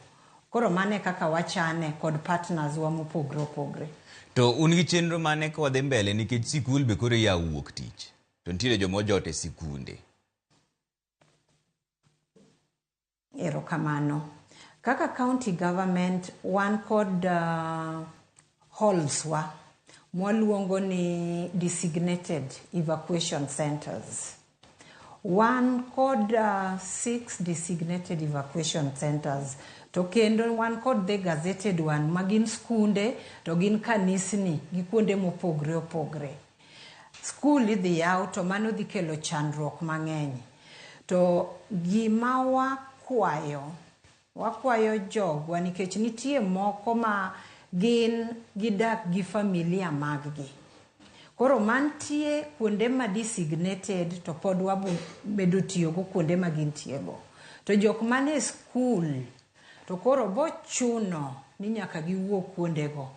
Koro mano e kaka wachane kod partners wa mopogre opogre. To un gi chenro mane ka wadhi mbele, nikech sikul be koro iyawo wuok tich to nitiere joma ojot e sikunde? Erokamano. Kaka county government wan kod halls wa mwaluongo ni designated evacuation centers. Wan kod 6 designated evacuation centers. To kendo wan kod the gazetted one ma gin skunde to gin kanisni gi kuonde mopogre opogre. Skul idhi yaw to mano dhi kelo chandruok mang'eny. To gima wakwayo, wakwayo jogwa nikech nitie moko ma gin gidak gi familia maggi. Koro mantie kuonde ma designated to pod wabo medo tiyogo kuonde ma gintiego. To jok mane skul to koro bochuno ni nyaka giwuog kuondego.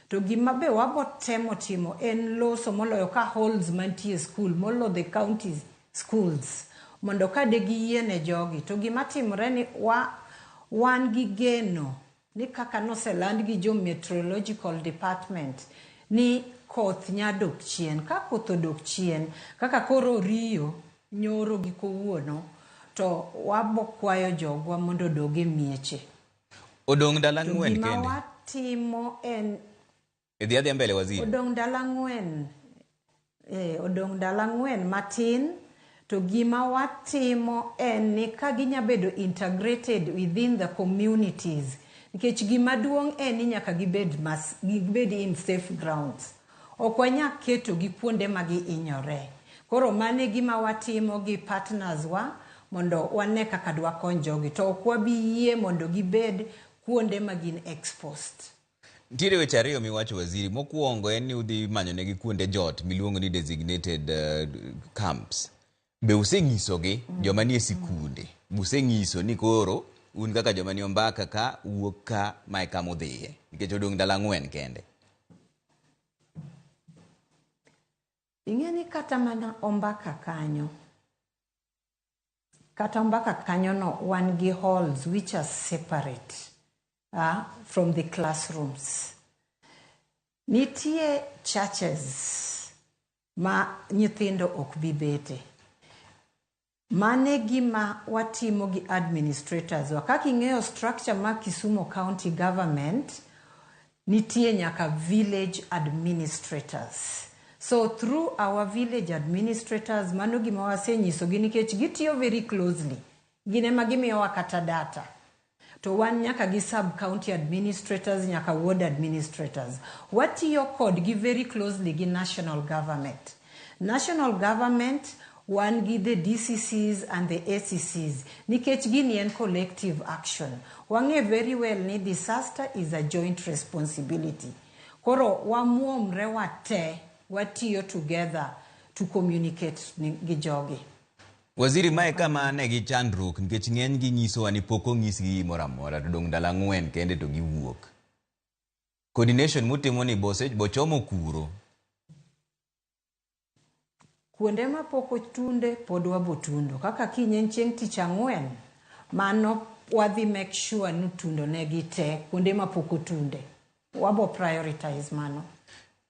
To gima be wabo temo timo en loso moloyo ka halls mantie e skul molo the county schools mondo ka de giyiene jogi to gima timore ni wa, wan gi geno ni kaka noseland gi jo meteorological department ni koth nya dok chien. Ka koth odok chien kaka koro oriyo nyoro gi kawuono to wabo kwayo jogwa mondo odog e mieche. Odong' ndalo To ang'wen gima kende. watimo en Idhi adhiya mbele waziri. Odong' ndalo ang'wen. Odong' ndalo ang'wen matin to gima watimo en ni ka ginya bedo integrated within the communities nikech gima duong' en ni nyaka gibed, mas, gibed in safe grounds. Ok wanya keto gi kuonde ma gihinyore. Koro mano e gima watimo gi partners wa mondo wane kaka dwakony jogi to ok wabi yie mondo gibed kuonde ma gin exposed. Nitiere weche ariyo miwacho waziri. Mokwongo en ni udhi manyonegi kuonde jot miluongo ni designated camps. Be usenyisogi joma nie sikunde? Usenyiso ni koro un kaka joma ni Ombaka ka wuok ka mae kama udhiye nikech odong' ndalo ang'wen kende. Ing'e ni kata mana Ombaka kanyo, kata Ombaka kanyo no wan gi halls which are separate from the classrooms. Nitie churches ma nyithindo ok bi bete. Mane gima watimo gi administrators wa. Kaka ing'eyo structure mar Kisumu County Government, nitie nyaka village administrators. So through our village administrators, mano gima wasenyisogi nikech gitiyo very closely. Gin ema gimiyowa kata data. To wan nyaka gi sub county administrators, nyaka ward administrators. Watiyo kodgi very closely gi national government. National government wan gi the DCCs and the ACCs nikech gini en collective action. Wang'e very well ni disaster is a joint responsibility. Koro wamuomre wate, watiyo together to communicate gi jogi. Waziri, mae kama ne gi chandruok nikech ng'eny gi nyisowa ni pok onyisgi gimoro amora to dong' ndalo ang'wen kende to giwuok. Coordination mutimo ni bose bochomo kuro. Kuonde ma pok otunde pod wabotundo. Kaka kiny en chieng' tich ang'wen, mano wadhi make sure ni tundo negi te kuonde ma pok otunde. Wabo prioritize mano.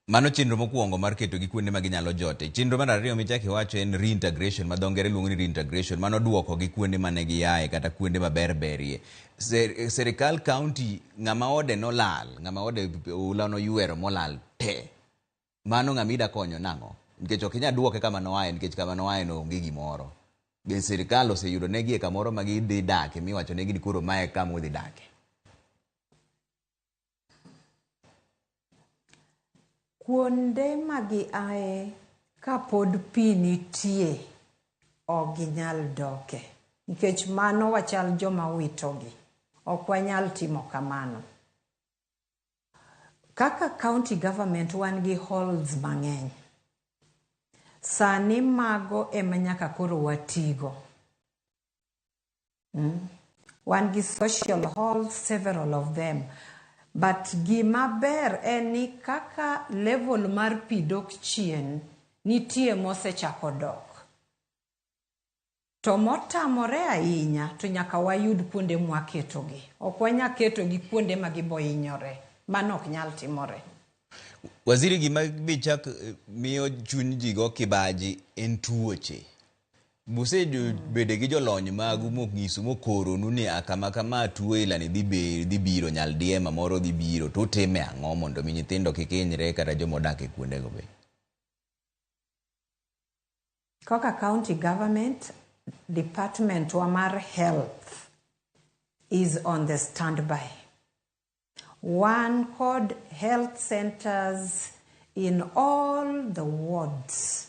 Mano chenro mokwongo mar ketogi kuonde ma ginyalo jote. Chenro mar ariyo michako iwacho en reintegration, ma dho ngere luongo ni reintegration. Mano duokogi kuonde mane giaye kata kuonde maber berie. Serikal county ng'ama ode nolal, ng'ama ode oula noywero molal te. Mano ng'ama ida konyo nang'o? Nikech ok inyal duoke kama noaye nikech kama noaye no onge gimoro. Be sirikal oseyudo negi e kamoro ma gidhi dake miwacho negi ni koro mae kama udhi dake? Kuonde ma giaye kapod pi nitie ok ginyal doke nikech mano wachal joma witogi. Ok wanyal timo kamano. Kaka county government wan gi halls mang'eny. Sani mago ema nyaka koro watigo. Wan gi social halls, several of them. But gima ber en ni kaka level mar pi dok chien, nitie mosechako dok. To motamore ahinya to nyaka wayud kuonde mwaketogi. Ok wanyal ketogi kuonde ma gibohinyore. Mano ok nyal timore. Waziri, gima be chak miyo chuny ji go kibaji en tuoche. Usebedo gi jolony magu monyiso mokoronu ni kama kama tuo ilani dhi biro nyaldiema moro dhi biro to utime ang'o mondo mi nyithindo kik hinyre kata jomodak e kuondego be? Kaka county government, department wa mar health is on the standby. Wan kod health centers in all the wards.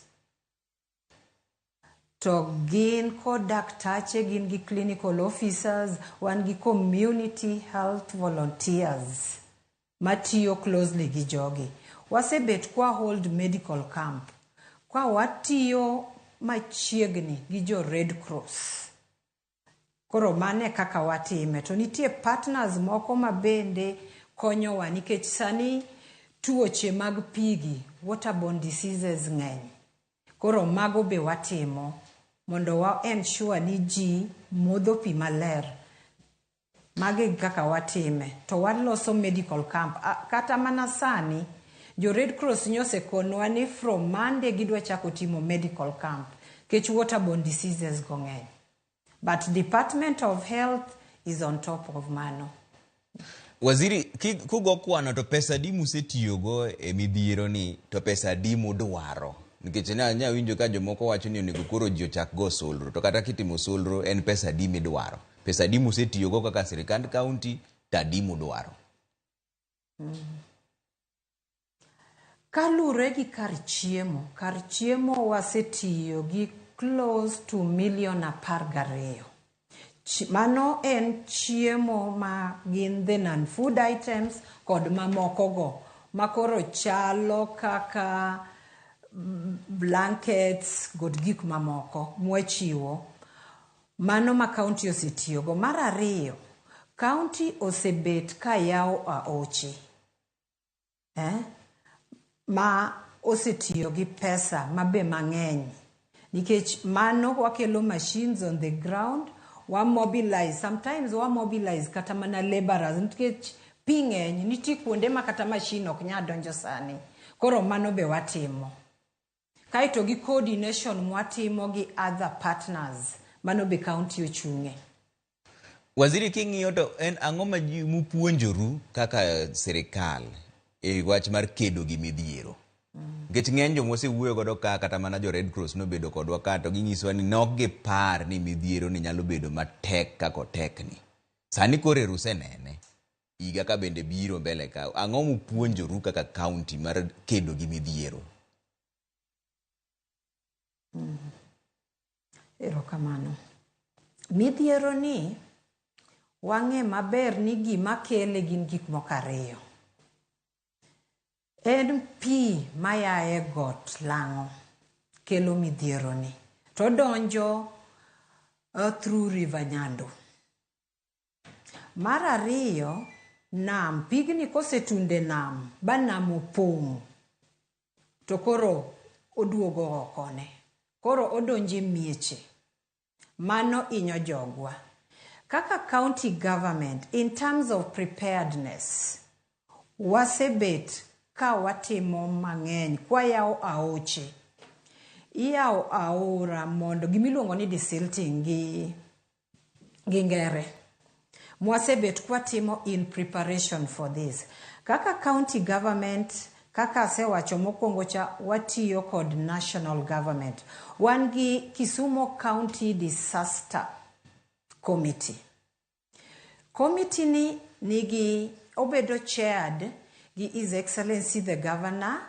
To gin kod daktache, gin gi clinical officers, wan gi community health volunteers matiyo closely gi jogi. Wasebet kwa hold medical camp, kwa watiyo machiegni gi jo Red Cross. Koro mano e kaka watime. To nitie partners moko ma bende konyowa nikech sani tuoche mag pigi, waterborne diseases ng'eny. Koro mago be watimo mondo wa ensure ni ji modho pi maler. Mago e kaka watime. To waloso medical camp. Kata mana sani, jo Red Cross nyosekonwa ni from Monday gidwa chako timo medical camp nikech waterborne diseases go ng'eny. But Department of Health is on top of mano. Waziri, kugo kwano to pesa adi musetiyogo e midhiero ni to pesa adi mudwaro? Nikech nya winjo ka jomoko wacho ni onego koro ji ochak go solro, to kata kitimo solro en pesa adi midwaro? Pesa adi musetiyogo kaka sirikand county to adi mudwaro? Kalure gi kar chiemo, kar chiemo wasetiyo gi close to 12 million. Mano en chiemo ma gin the non-food items kod mamoko go makoro chalo kaka blankets kod gik mamoko mwachiwo. Mano ma county osetiyogo. Mar ariyo, county osebet ka yawo aoche ma osetiyo gi pesa mabe mang'eny nikech mano wakelo machines on the ground, wa mobilize, sometimes wa mobilize kata mana laborers nikech pi ng'eny, nitie kuonde ma kata machine ok nyal donjo sani. Koro mano be watimo. Kaeto gi coordination mwatimo gi other partners, mano be county ochung'e. Waziri, king'iyo to en ang'o ma ji mupuonjoru kaka sirikal e wach mar kedo gi midhiero? Nikech ng'eny joma wasewuoyo godo ka, kata mana jo Red Cross nobedo kodwa ka to ginyisowa ni nok gipar ni midhiero ni nyalo bedo matek kaka otek ni. Sani koro ero usenene. Higa ka bende biro mbele ka. Ang'o mupuonjoru kaka county mar kedo gi midhiero? Erokamano. Midhiero ni wang'e maber ni gima kele gin gik moko ariyo. En pi maya e got Lang'o kelo midhiero ni. To donjo through River Nyando. Mar ariyo, nam, pigni kosetunde nam ba nam opong' to koro oduogo oko ne. Koro odonjo e mieche. Mano inyo jogwa. Kaka county government, in terms of preparedness, wasebet ka watimo mang'eny kwayawo aoche. Iyawo aora mondo gimiluongo ni desilting gi ngere. Mwasebet kwatimo in preparation for this. Kaka county government, kaka asewacho mokwongo cha, watiyo kod national government. Wan gi Kisumu County Disaster Committee. Committee ni nigi obedo chaired gi His Excellency the Governor,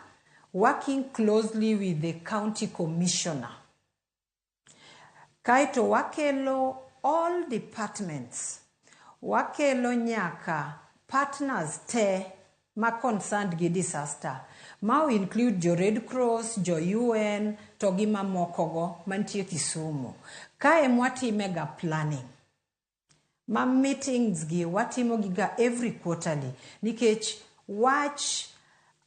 working closely with the county commissioner. Kaeto wakelo all departments, wakelo nyaka partners te ma concerned gi disaster. Ma include jo Red Cross, jo UN, to gi mamoko go mantie Kisumu. Kae mwatime ga planning. Ma meetings gi watimo gi ga every quarterly nikech wach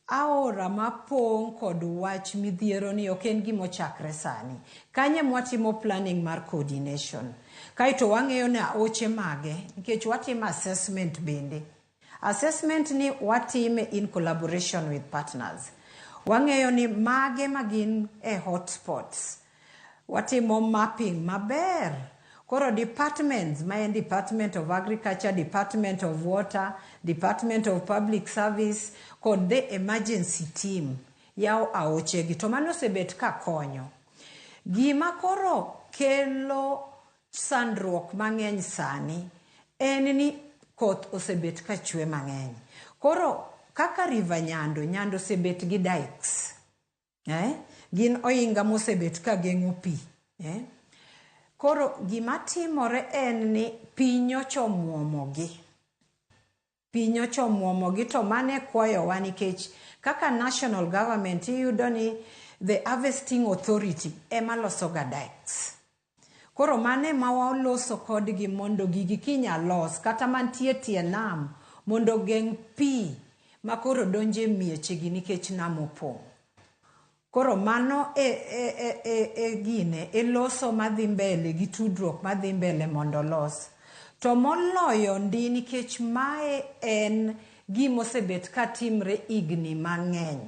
aora mapong' kod wach midhiero ni ok en gima ochakre sani. Kanyo mwatimo planning mar coordination. Kaeto wang'eyo ni aoche mage nikech watimo assessment bende. Assessment ni watime in collaboration with partners. Wang'eyo ni mage magin e hotspots. Watimo mapping maber. Koro departments, ma en Department of Agriculture, Department of Water, Department of Public Service, kod the emergency team yawo aochegi. To mano osebet ka konyo. Gima koro kelo sandruok mang'eny sani en ni koth osebet ka chwe mang'eny. Koro kaka River Nyando, Nyando osebet gi dikes. Eh? Gin ohinga mosebet ka geng'o pi. Eh? Koro gima timore en ni pi nyocha omuomogi. Pi nyocha omuomogi to mano e kwayowa nikech kaka national government iyudo ni the harvesting authority ema losoga dikes. Koro mano ema waloso kodgi mondo gigi kinya los kata mantie tie nam mondo ogeng' pi ma koro donjo e miechegi nikech nam opong'. Koro mano e, e, e, e, e gine, e loso madhi mbele gi tudruok madhi mbele mondo olos. To moloyo ndi nikech mae en gima osebet ka timre higni mang'eny.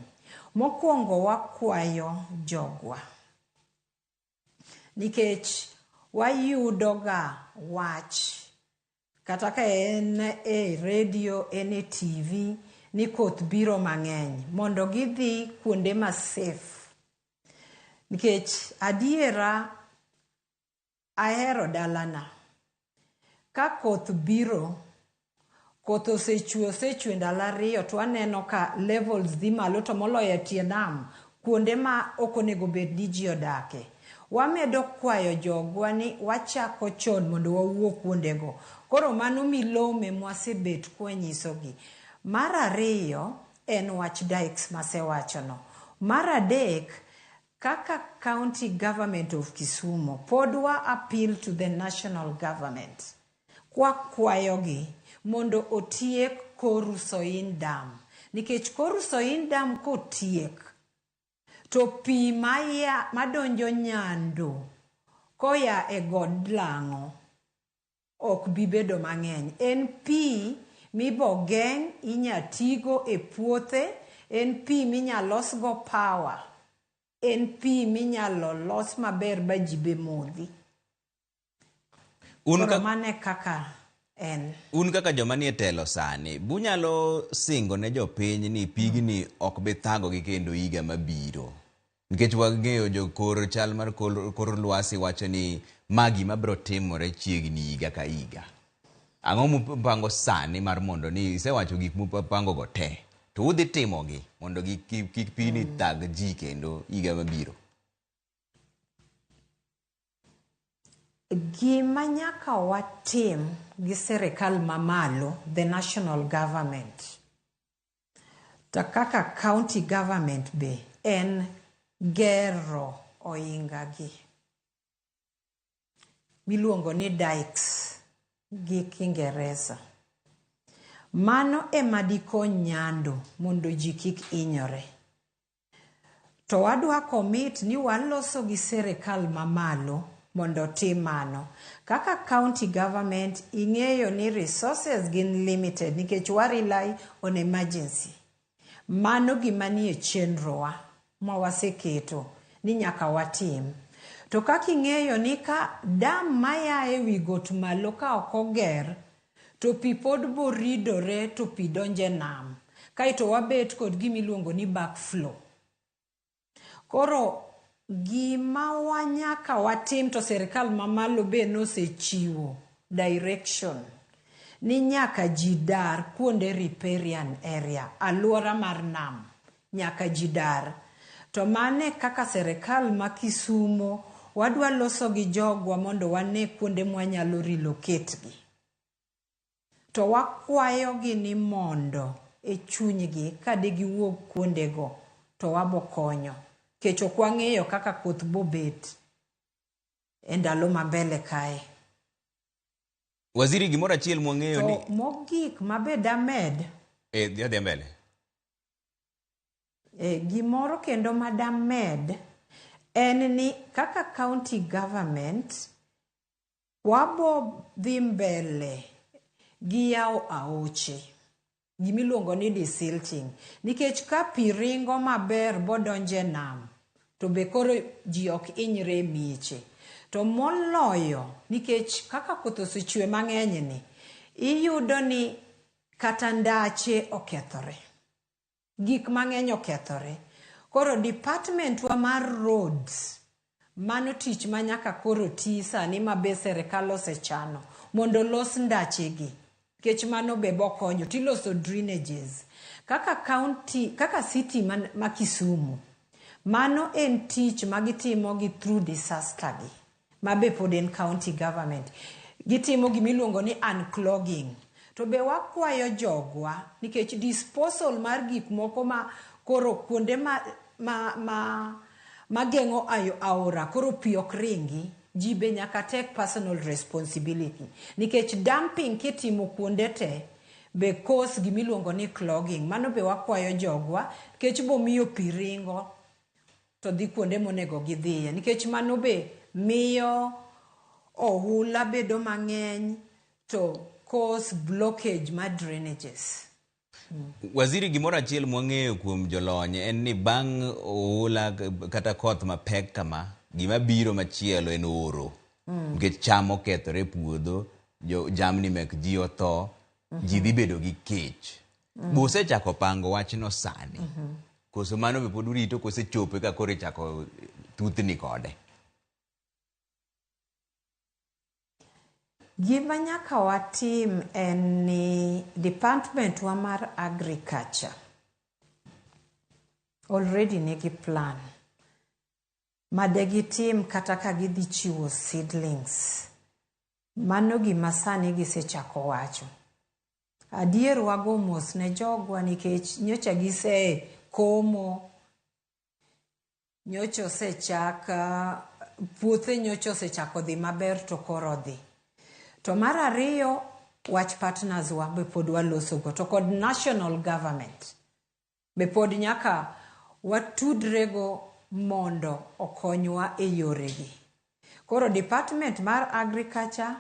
Mokwongo wakwayo jogwa nikech wayudoga wach kata ka en e redio, en e TV ni koth biro mang'eny mondo gidhi kuonde ma safe. Nikech adiera ahero dalana. Ka koth biro, koth osechwe osechwe ndalo ariyo to aneno ka levels dhi malo to moloyo e tie nam kuonde ma ok onego bed ni ji odake. Wamedo kwayo jogwa ni wachako chon mondo wawuo kuondego. Koro mano milome mwasebet kwanyisogi. Mar ariyo en wach dikes masewachono. Mar adek, kaka county government of Kisumu, pod wa appeal to the national government kwakwayogi mondo otiek Koru Soin Dam. Nikech Koru Soin Dam kotiek, to pi maya madonjo Nyando koya e god Lang'o ok bi bedo mang'eny. En pi mibo geng' inya tigo e puothe, en pi minya losgo power, en pi minyalo los maber ba ji be modhi. Un Koro ka- mano e kaka en. Un kaka joma nie telo sani, bunyalo singo ne jopiny ni pigni ok bi thagogi kendo higa mabiro? Nikech wang'eyo jokor chal mar kor, kor lwasi wacho ni ma gima biro timore chiegni higa ka higa. Ang'o mupango sani mar mondo ni isewacho gik mupango go te, to udhi timogi mondo kik kik pigni thag ji kendo higa mabiro? Gima nyaka watim gi sirikal mamalo, the national government, to kaka county government be en gero ohinga gi miluongo ni dikes gi Kiingereza. Mano ema dikony Nyando mondo ji kik hinyore. To wadwa commit ni waloso gi sirikal mamalo mondo otim mano. Kaka county government ing'eyo ni resources gin limited nikech wa rely on emergency. Mano gima nie chenrowa ma waseketo ni nyaka watim. To kaka ing'eyo ni ka dam maya e wi got malo ka ok oger, to pi pod boridore to pi donjo e nam. Kaeto wabet kod gima iluongo ni backflow. Koro gima wanyaka watim to sirikal mamalo be nosechiwo direction ni nyaka ji dar kuonde riparian area, alwora mar nam, nyaka ji dar. To mane kaka sirikal ma Kisumo wadwa loso gi jogwa mondo wane kuonde mwanyalo relocate gi. To wakwayogi ni mondo e chunygi ka digiwuog kuondego to wabo konyo. Nikech ok wang'eyo kaka koth bobet e ndalo ma mbele kae. Waziri, gimoro achiel mwang'eyo ni To mogik mabe damed, Eh, dhi adhiya mbele. Gimoro kendo madamed en ni kaka county government wabo dhi mbele gi yawo aoche gimiluongo ni desilting nikech ka pi ringo maber bodonjo e nam to be koro ji ok hinyre e mieche. To moloyo nikech kaka koth osechwe mang'eny ni iyudo ni kata ndache okethore. Gik mang'eny okethore. Koro department wa mar roads mano tich ma nyaka koro ti sani ma be sirikal osechano mondo olos ndachegi nikech mano be bokonyo tiloso drainages kaka county kaka city ma Kisumu mano en tich ma gitimo gi through disaster gi ma be pod en county government gitimo gimiluongo ni unclogging to be wakwayo jogwa nikech disposal mar gik moko ma koro kuonde ma geng'o aora koro pi ok ringi ji be nyaka take personal responsibility nikech dumping kitimo kuonde te be cause gimiluongo ni clogging mano be wakwayo jogwa nikech bomiyo pi ringo to dhi kuonde monego gidhiye nikech mano be miyo ohula bedo mang'eny to cause blockage mar drainages. Waziri, gimoro achiel mwang'eyo kuom jolony en ni bang' oula kata koth mapek kama, gima biro machielo en oro. Nikech cham okethore e puodho, jamni mek ji otho, ji dhi bedo gi kech. Be usechako pango wachno sani? Koso mano be pod urito kosechopo eka koro ichako thuthni kode? Gima nyaka watim en ni department wa mar agriculture already nigi plan ma de gitim kata ka gidhi chiwo seedlings. Mano gima sani gisechako wacho. Adier wago mos ne jogwa nikech nyocha gise komo, nyocha osechak puothe nyocha osechako dhi maber to koro dhi. To mar ariyo, wach partners wa be pod walosogo to kod national government be pod nyaka watudrego mondo okonywa e yoregi. Koro department mar agriculture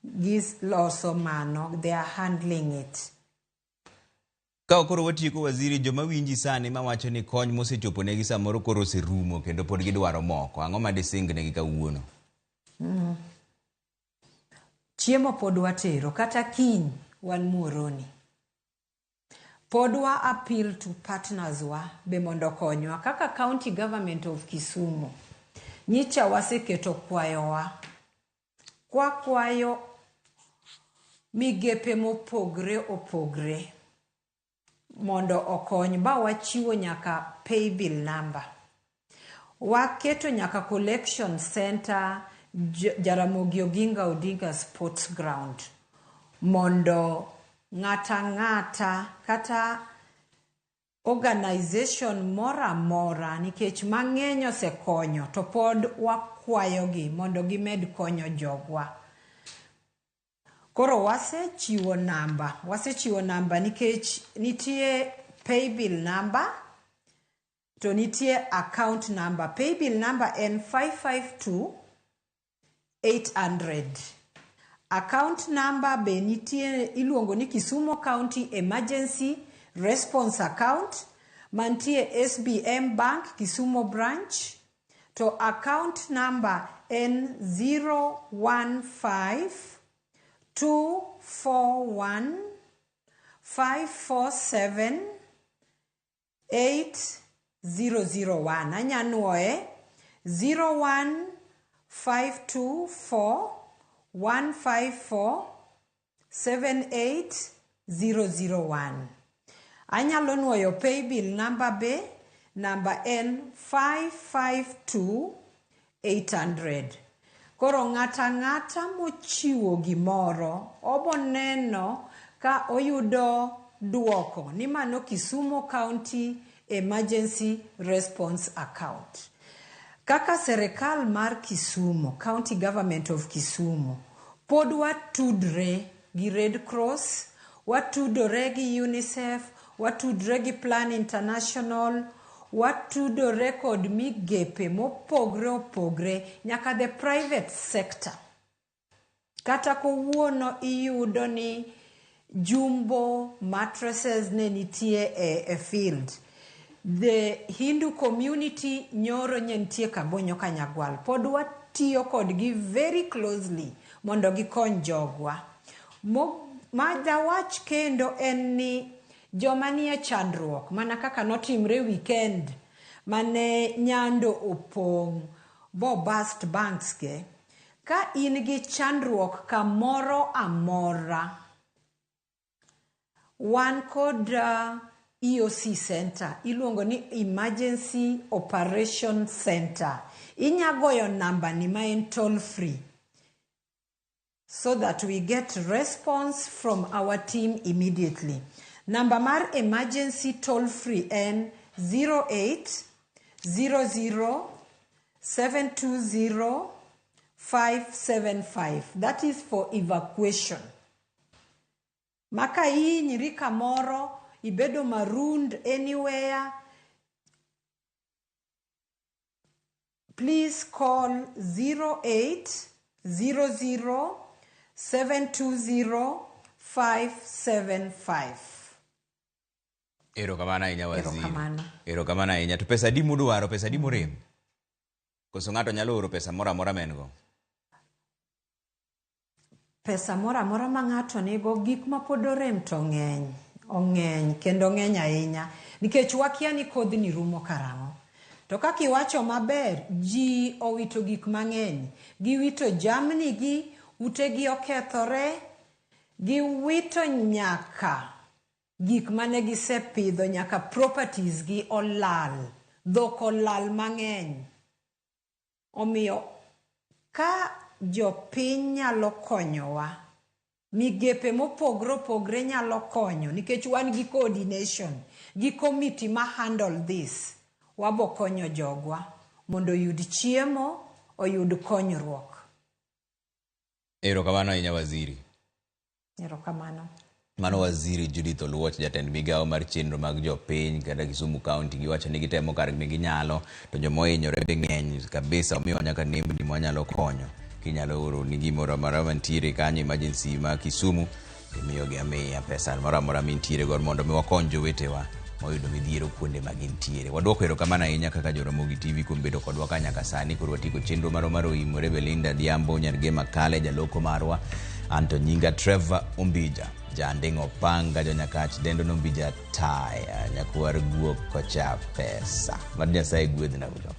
giloso mano, they are handling it. Ka koro watieko waziri, joma winji sani mawacho ni kony mosechopo negi samoro koro oserumo kendo pod gidwaro moko, ang'o ma dising negi kawuono? Chiemo pod watero, kata kiny wan Muhoroni. Pod wa appeal to partners wa be mondo okonywa kaka county government of Kisumu. Nyicha waseketo kwayowa. Kwakwayo migepe mopogre opogre mondo okony ba wachiwo nyaka paybill number. Waketo nyaka collection center Jaramogi Oginga Odinga Sports Ground mondo ng'ata ng'ata kata organization moro amora nikech mang'eny osekonyo to pod wakwayogi mondo gimed konyo jogwa. Koro wasechiwo namba nikech nitie paybill number to nitie account number. Paybill number en 552 800. Account number be nitie iluongo ni Kisumu County Emergency Response Account mantie SBM Bank Kisumu branch to account number en 015 241 547 8001. Anyanuoye 01 524 154 78001. Anyalo nuoyo paybill number be, namba en 552 800. Koro ng'ata ng'ata mochiwo gimoro, obo neno ka oyudo duoko ni mano Kisumu County Emergency Response Account. Kaka serikal mar Kisumu, County Government of Kisumu, pod watudre gi Red Cross, watudore gi UNICEF, watudre gi Plan International, watudore kod migepe mopogre opogre nyaka the private sector. Kata kawuono iyudo ni jumbo mattresses ne nitie e field. The Hindu community nyoro nye nitie Kabonyo Kanyagwal. Pod watiyo kodgi very closely mondo gikony jogwa. Ma dawach kendo en ni joma nie chandruok mana kaka notimre weekend mane nyando opong' bo bust banks ge. Ka in gi chandruok kamoro amora, wan kod EOC Center, iluongo ni Emergency Operation Center. Inya goyo namba ni ma en toll free so that we get response from our team immediately. Namba mar emergency toll free en 08 00 720 575. That is for evacuation. Maka ihinyri kamoro, ibedo marooned anywhere, please call 08 00 720 575. Erokamano ahinya waziri. Erokamano. Erokamano ahinya. To pesa adi mudwaro, pesa adi morem? Koso ng'ato nyalo oro pesa moro amora ma en go? Pesa moro amora ma ng'ato nigo, gik ma pod orem to ng'eny. Ong'eny kendo ng'eny ahinya. Nikech wakia ni kodhni rumo karang'o. To kaka iwacho maber, ji owito gik mang'eny. Giwito jamni gi, utegi okethore, giwito nyaka gik mane gisepidho, nyaka properties gi olal. Dhok olal mang'eny. Omiyo ka jopiny nyalo konyowa, migepe mopogre opogre nyalo konyo, nikech wan gi coordination, gi committee ma handle this, wabo konyo jogwa mondo oyud chiemo, oyud konyruok. Erokamano ahinya waziri. Erokamano. Mano waziri Judith Oluoch, jatend migawo mar chenro mag jopiny kata Kisumu County. Giwacho ni gitemo kar ginyalo, to joma ohinyore be ng'eny kabisa, omiyo nyaka nembni mwanyalo konyo. Kinyalo oro ni gimoro amora mantiere kanyo emergency ma Kisumu, timiyogi amiya pesa moro amora mintiere godo mondo mi wakony jowetewa moyudo midhiero kuonde ma gintiere. Waduoko erokamano ahinya kaka Joramogi TV kuom bedo kodwa ka nyaka sani. Koro watieko chenro marwa mar Oimore. Belinda Diambo, Nyargema Kale, jaloko marwa. Anto nyinga Trevor Ombija, Janding' Opanga, Jonyakach, Dendo Nombija Taya, Nyakwar Guok kocha pesa. Mad Nyasaye gwedhna ujo.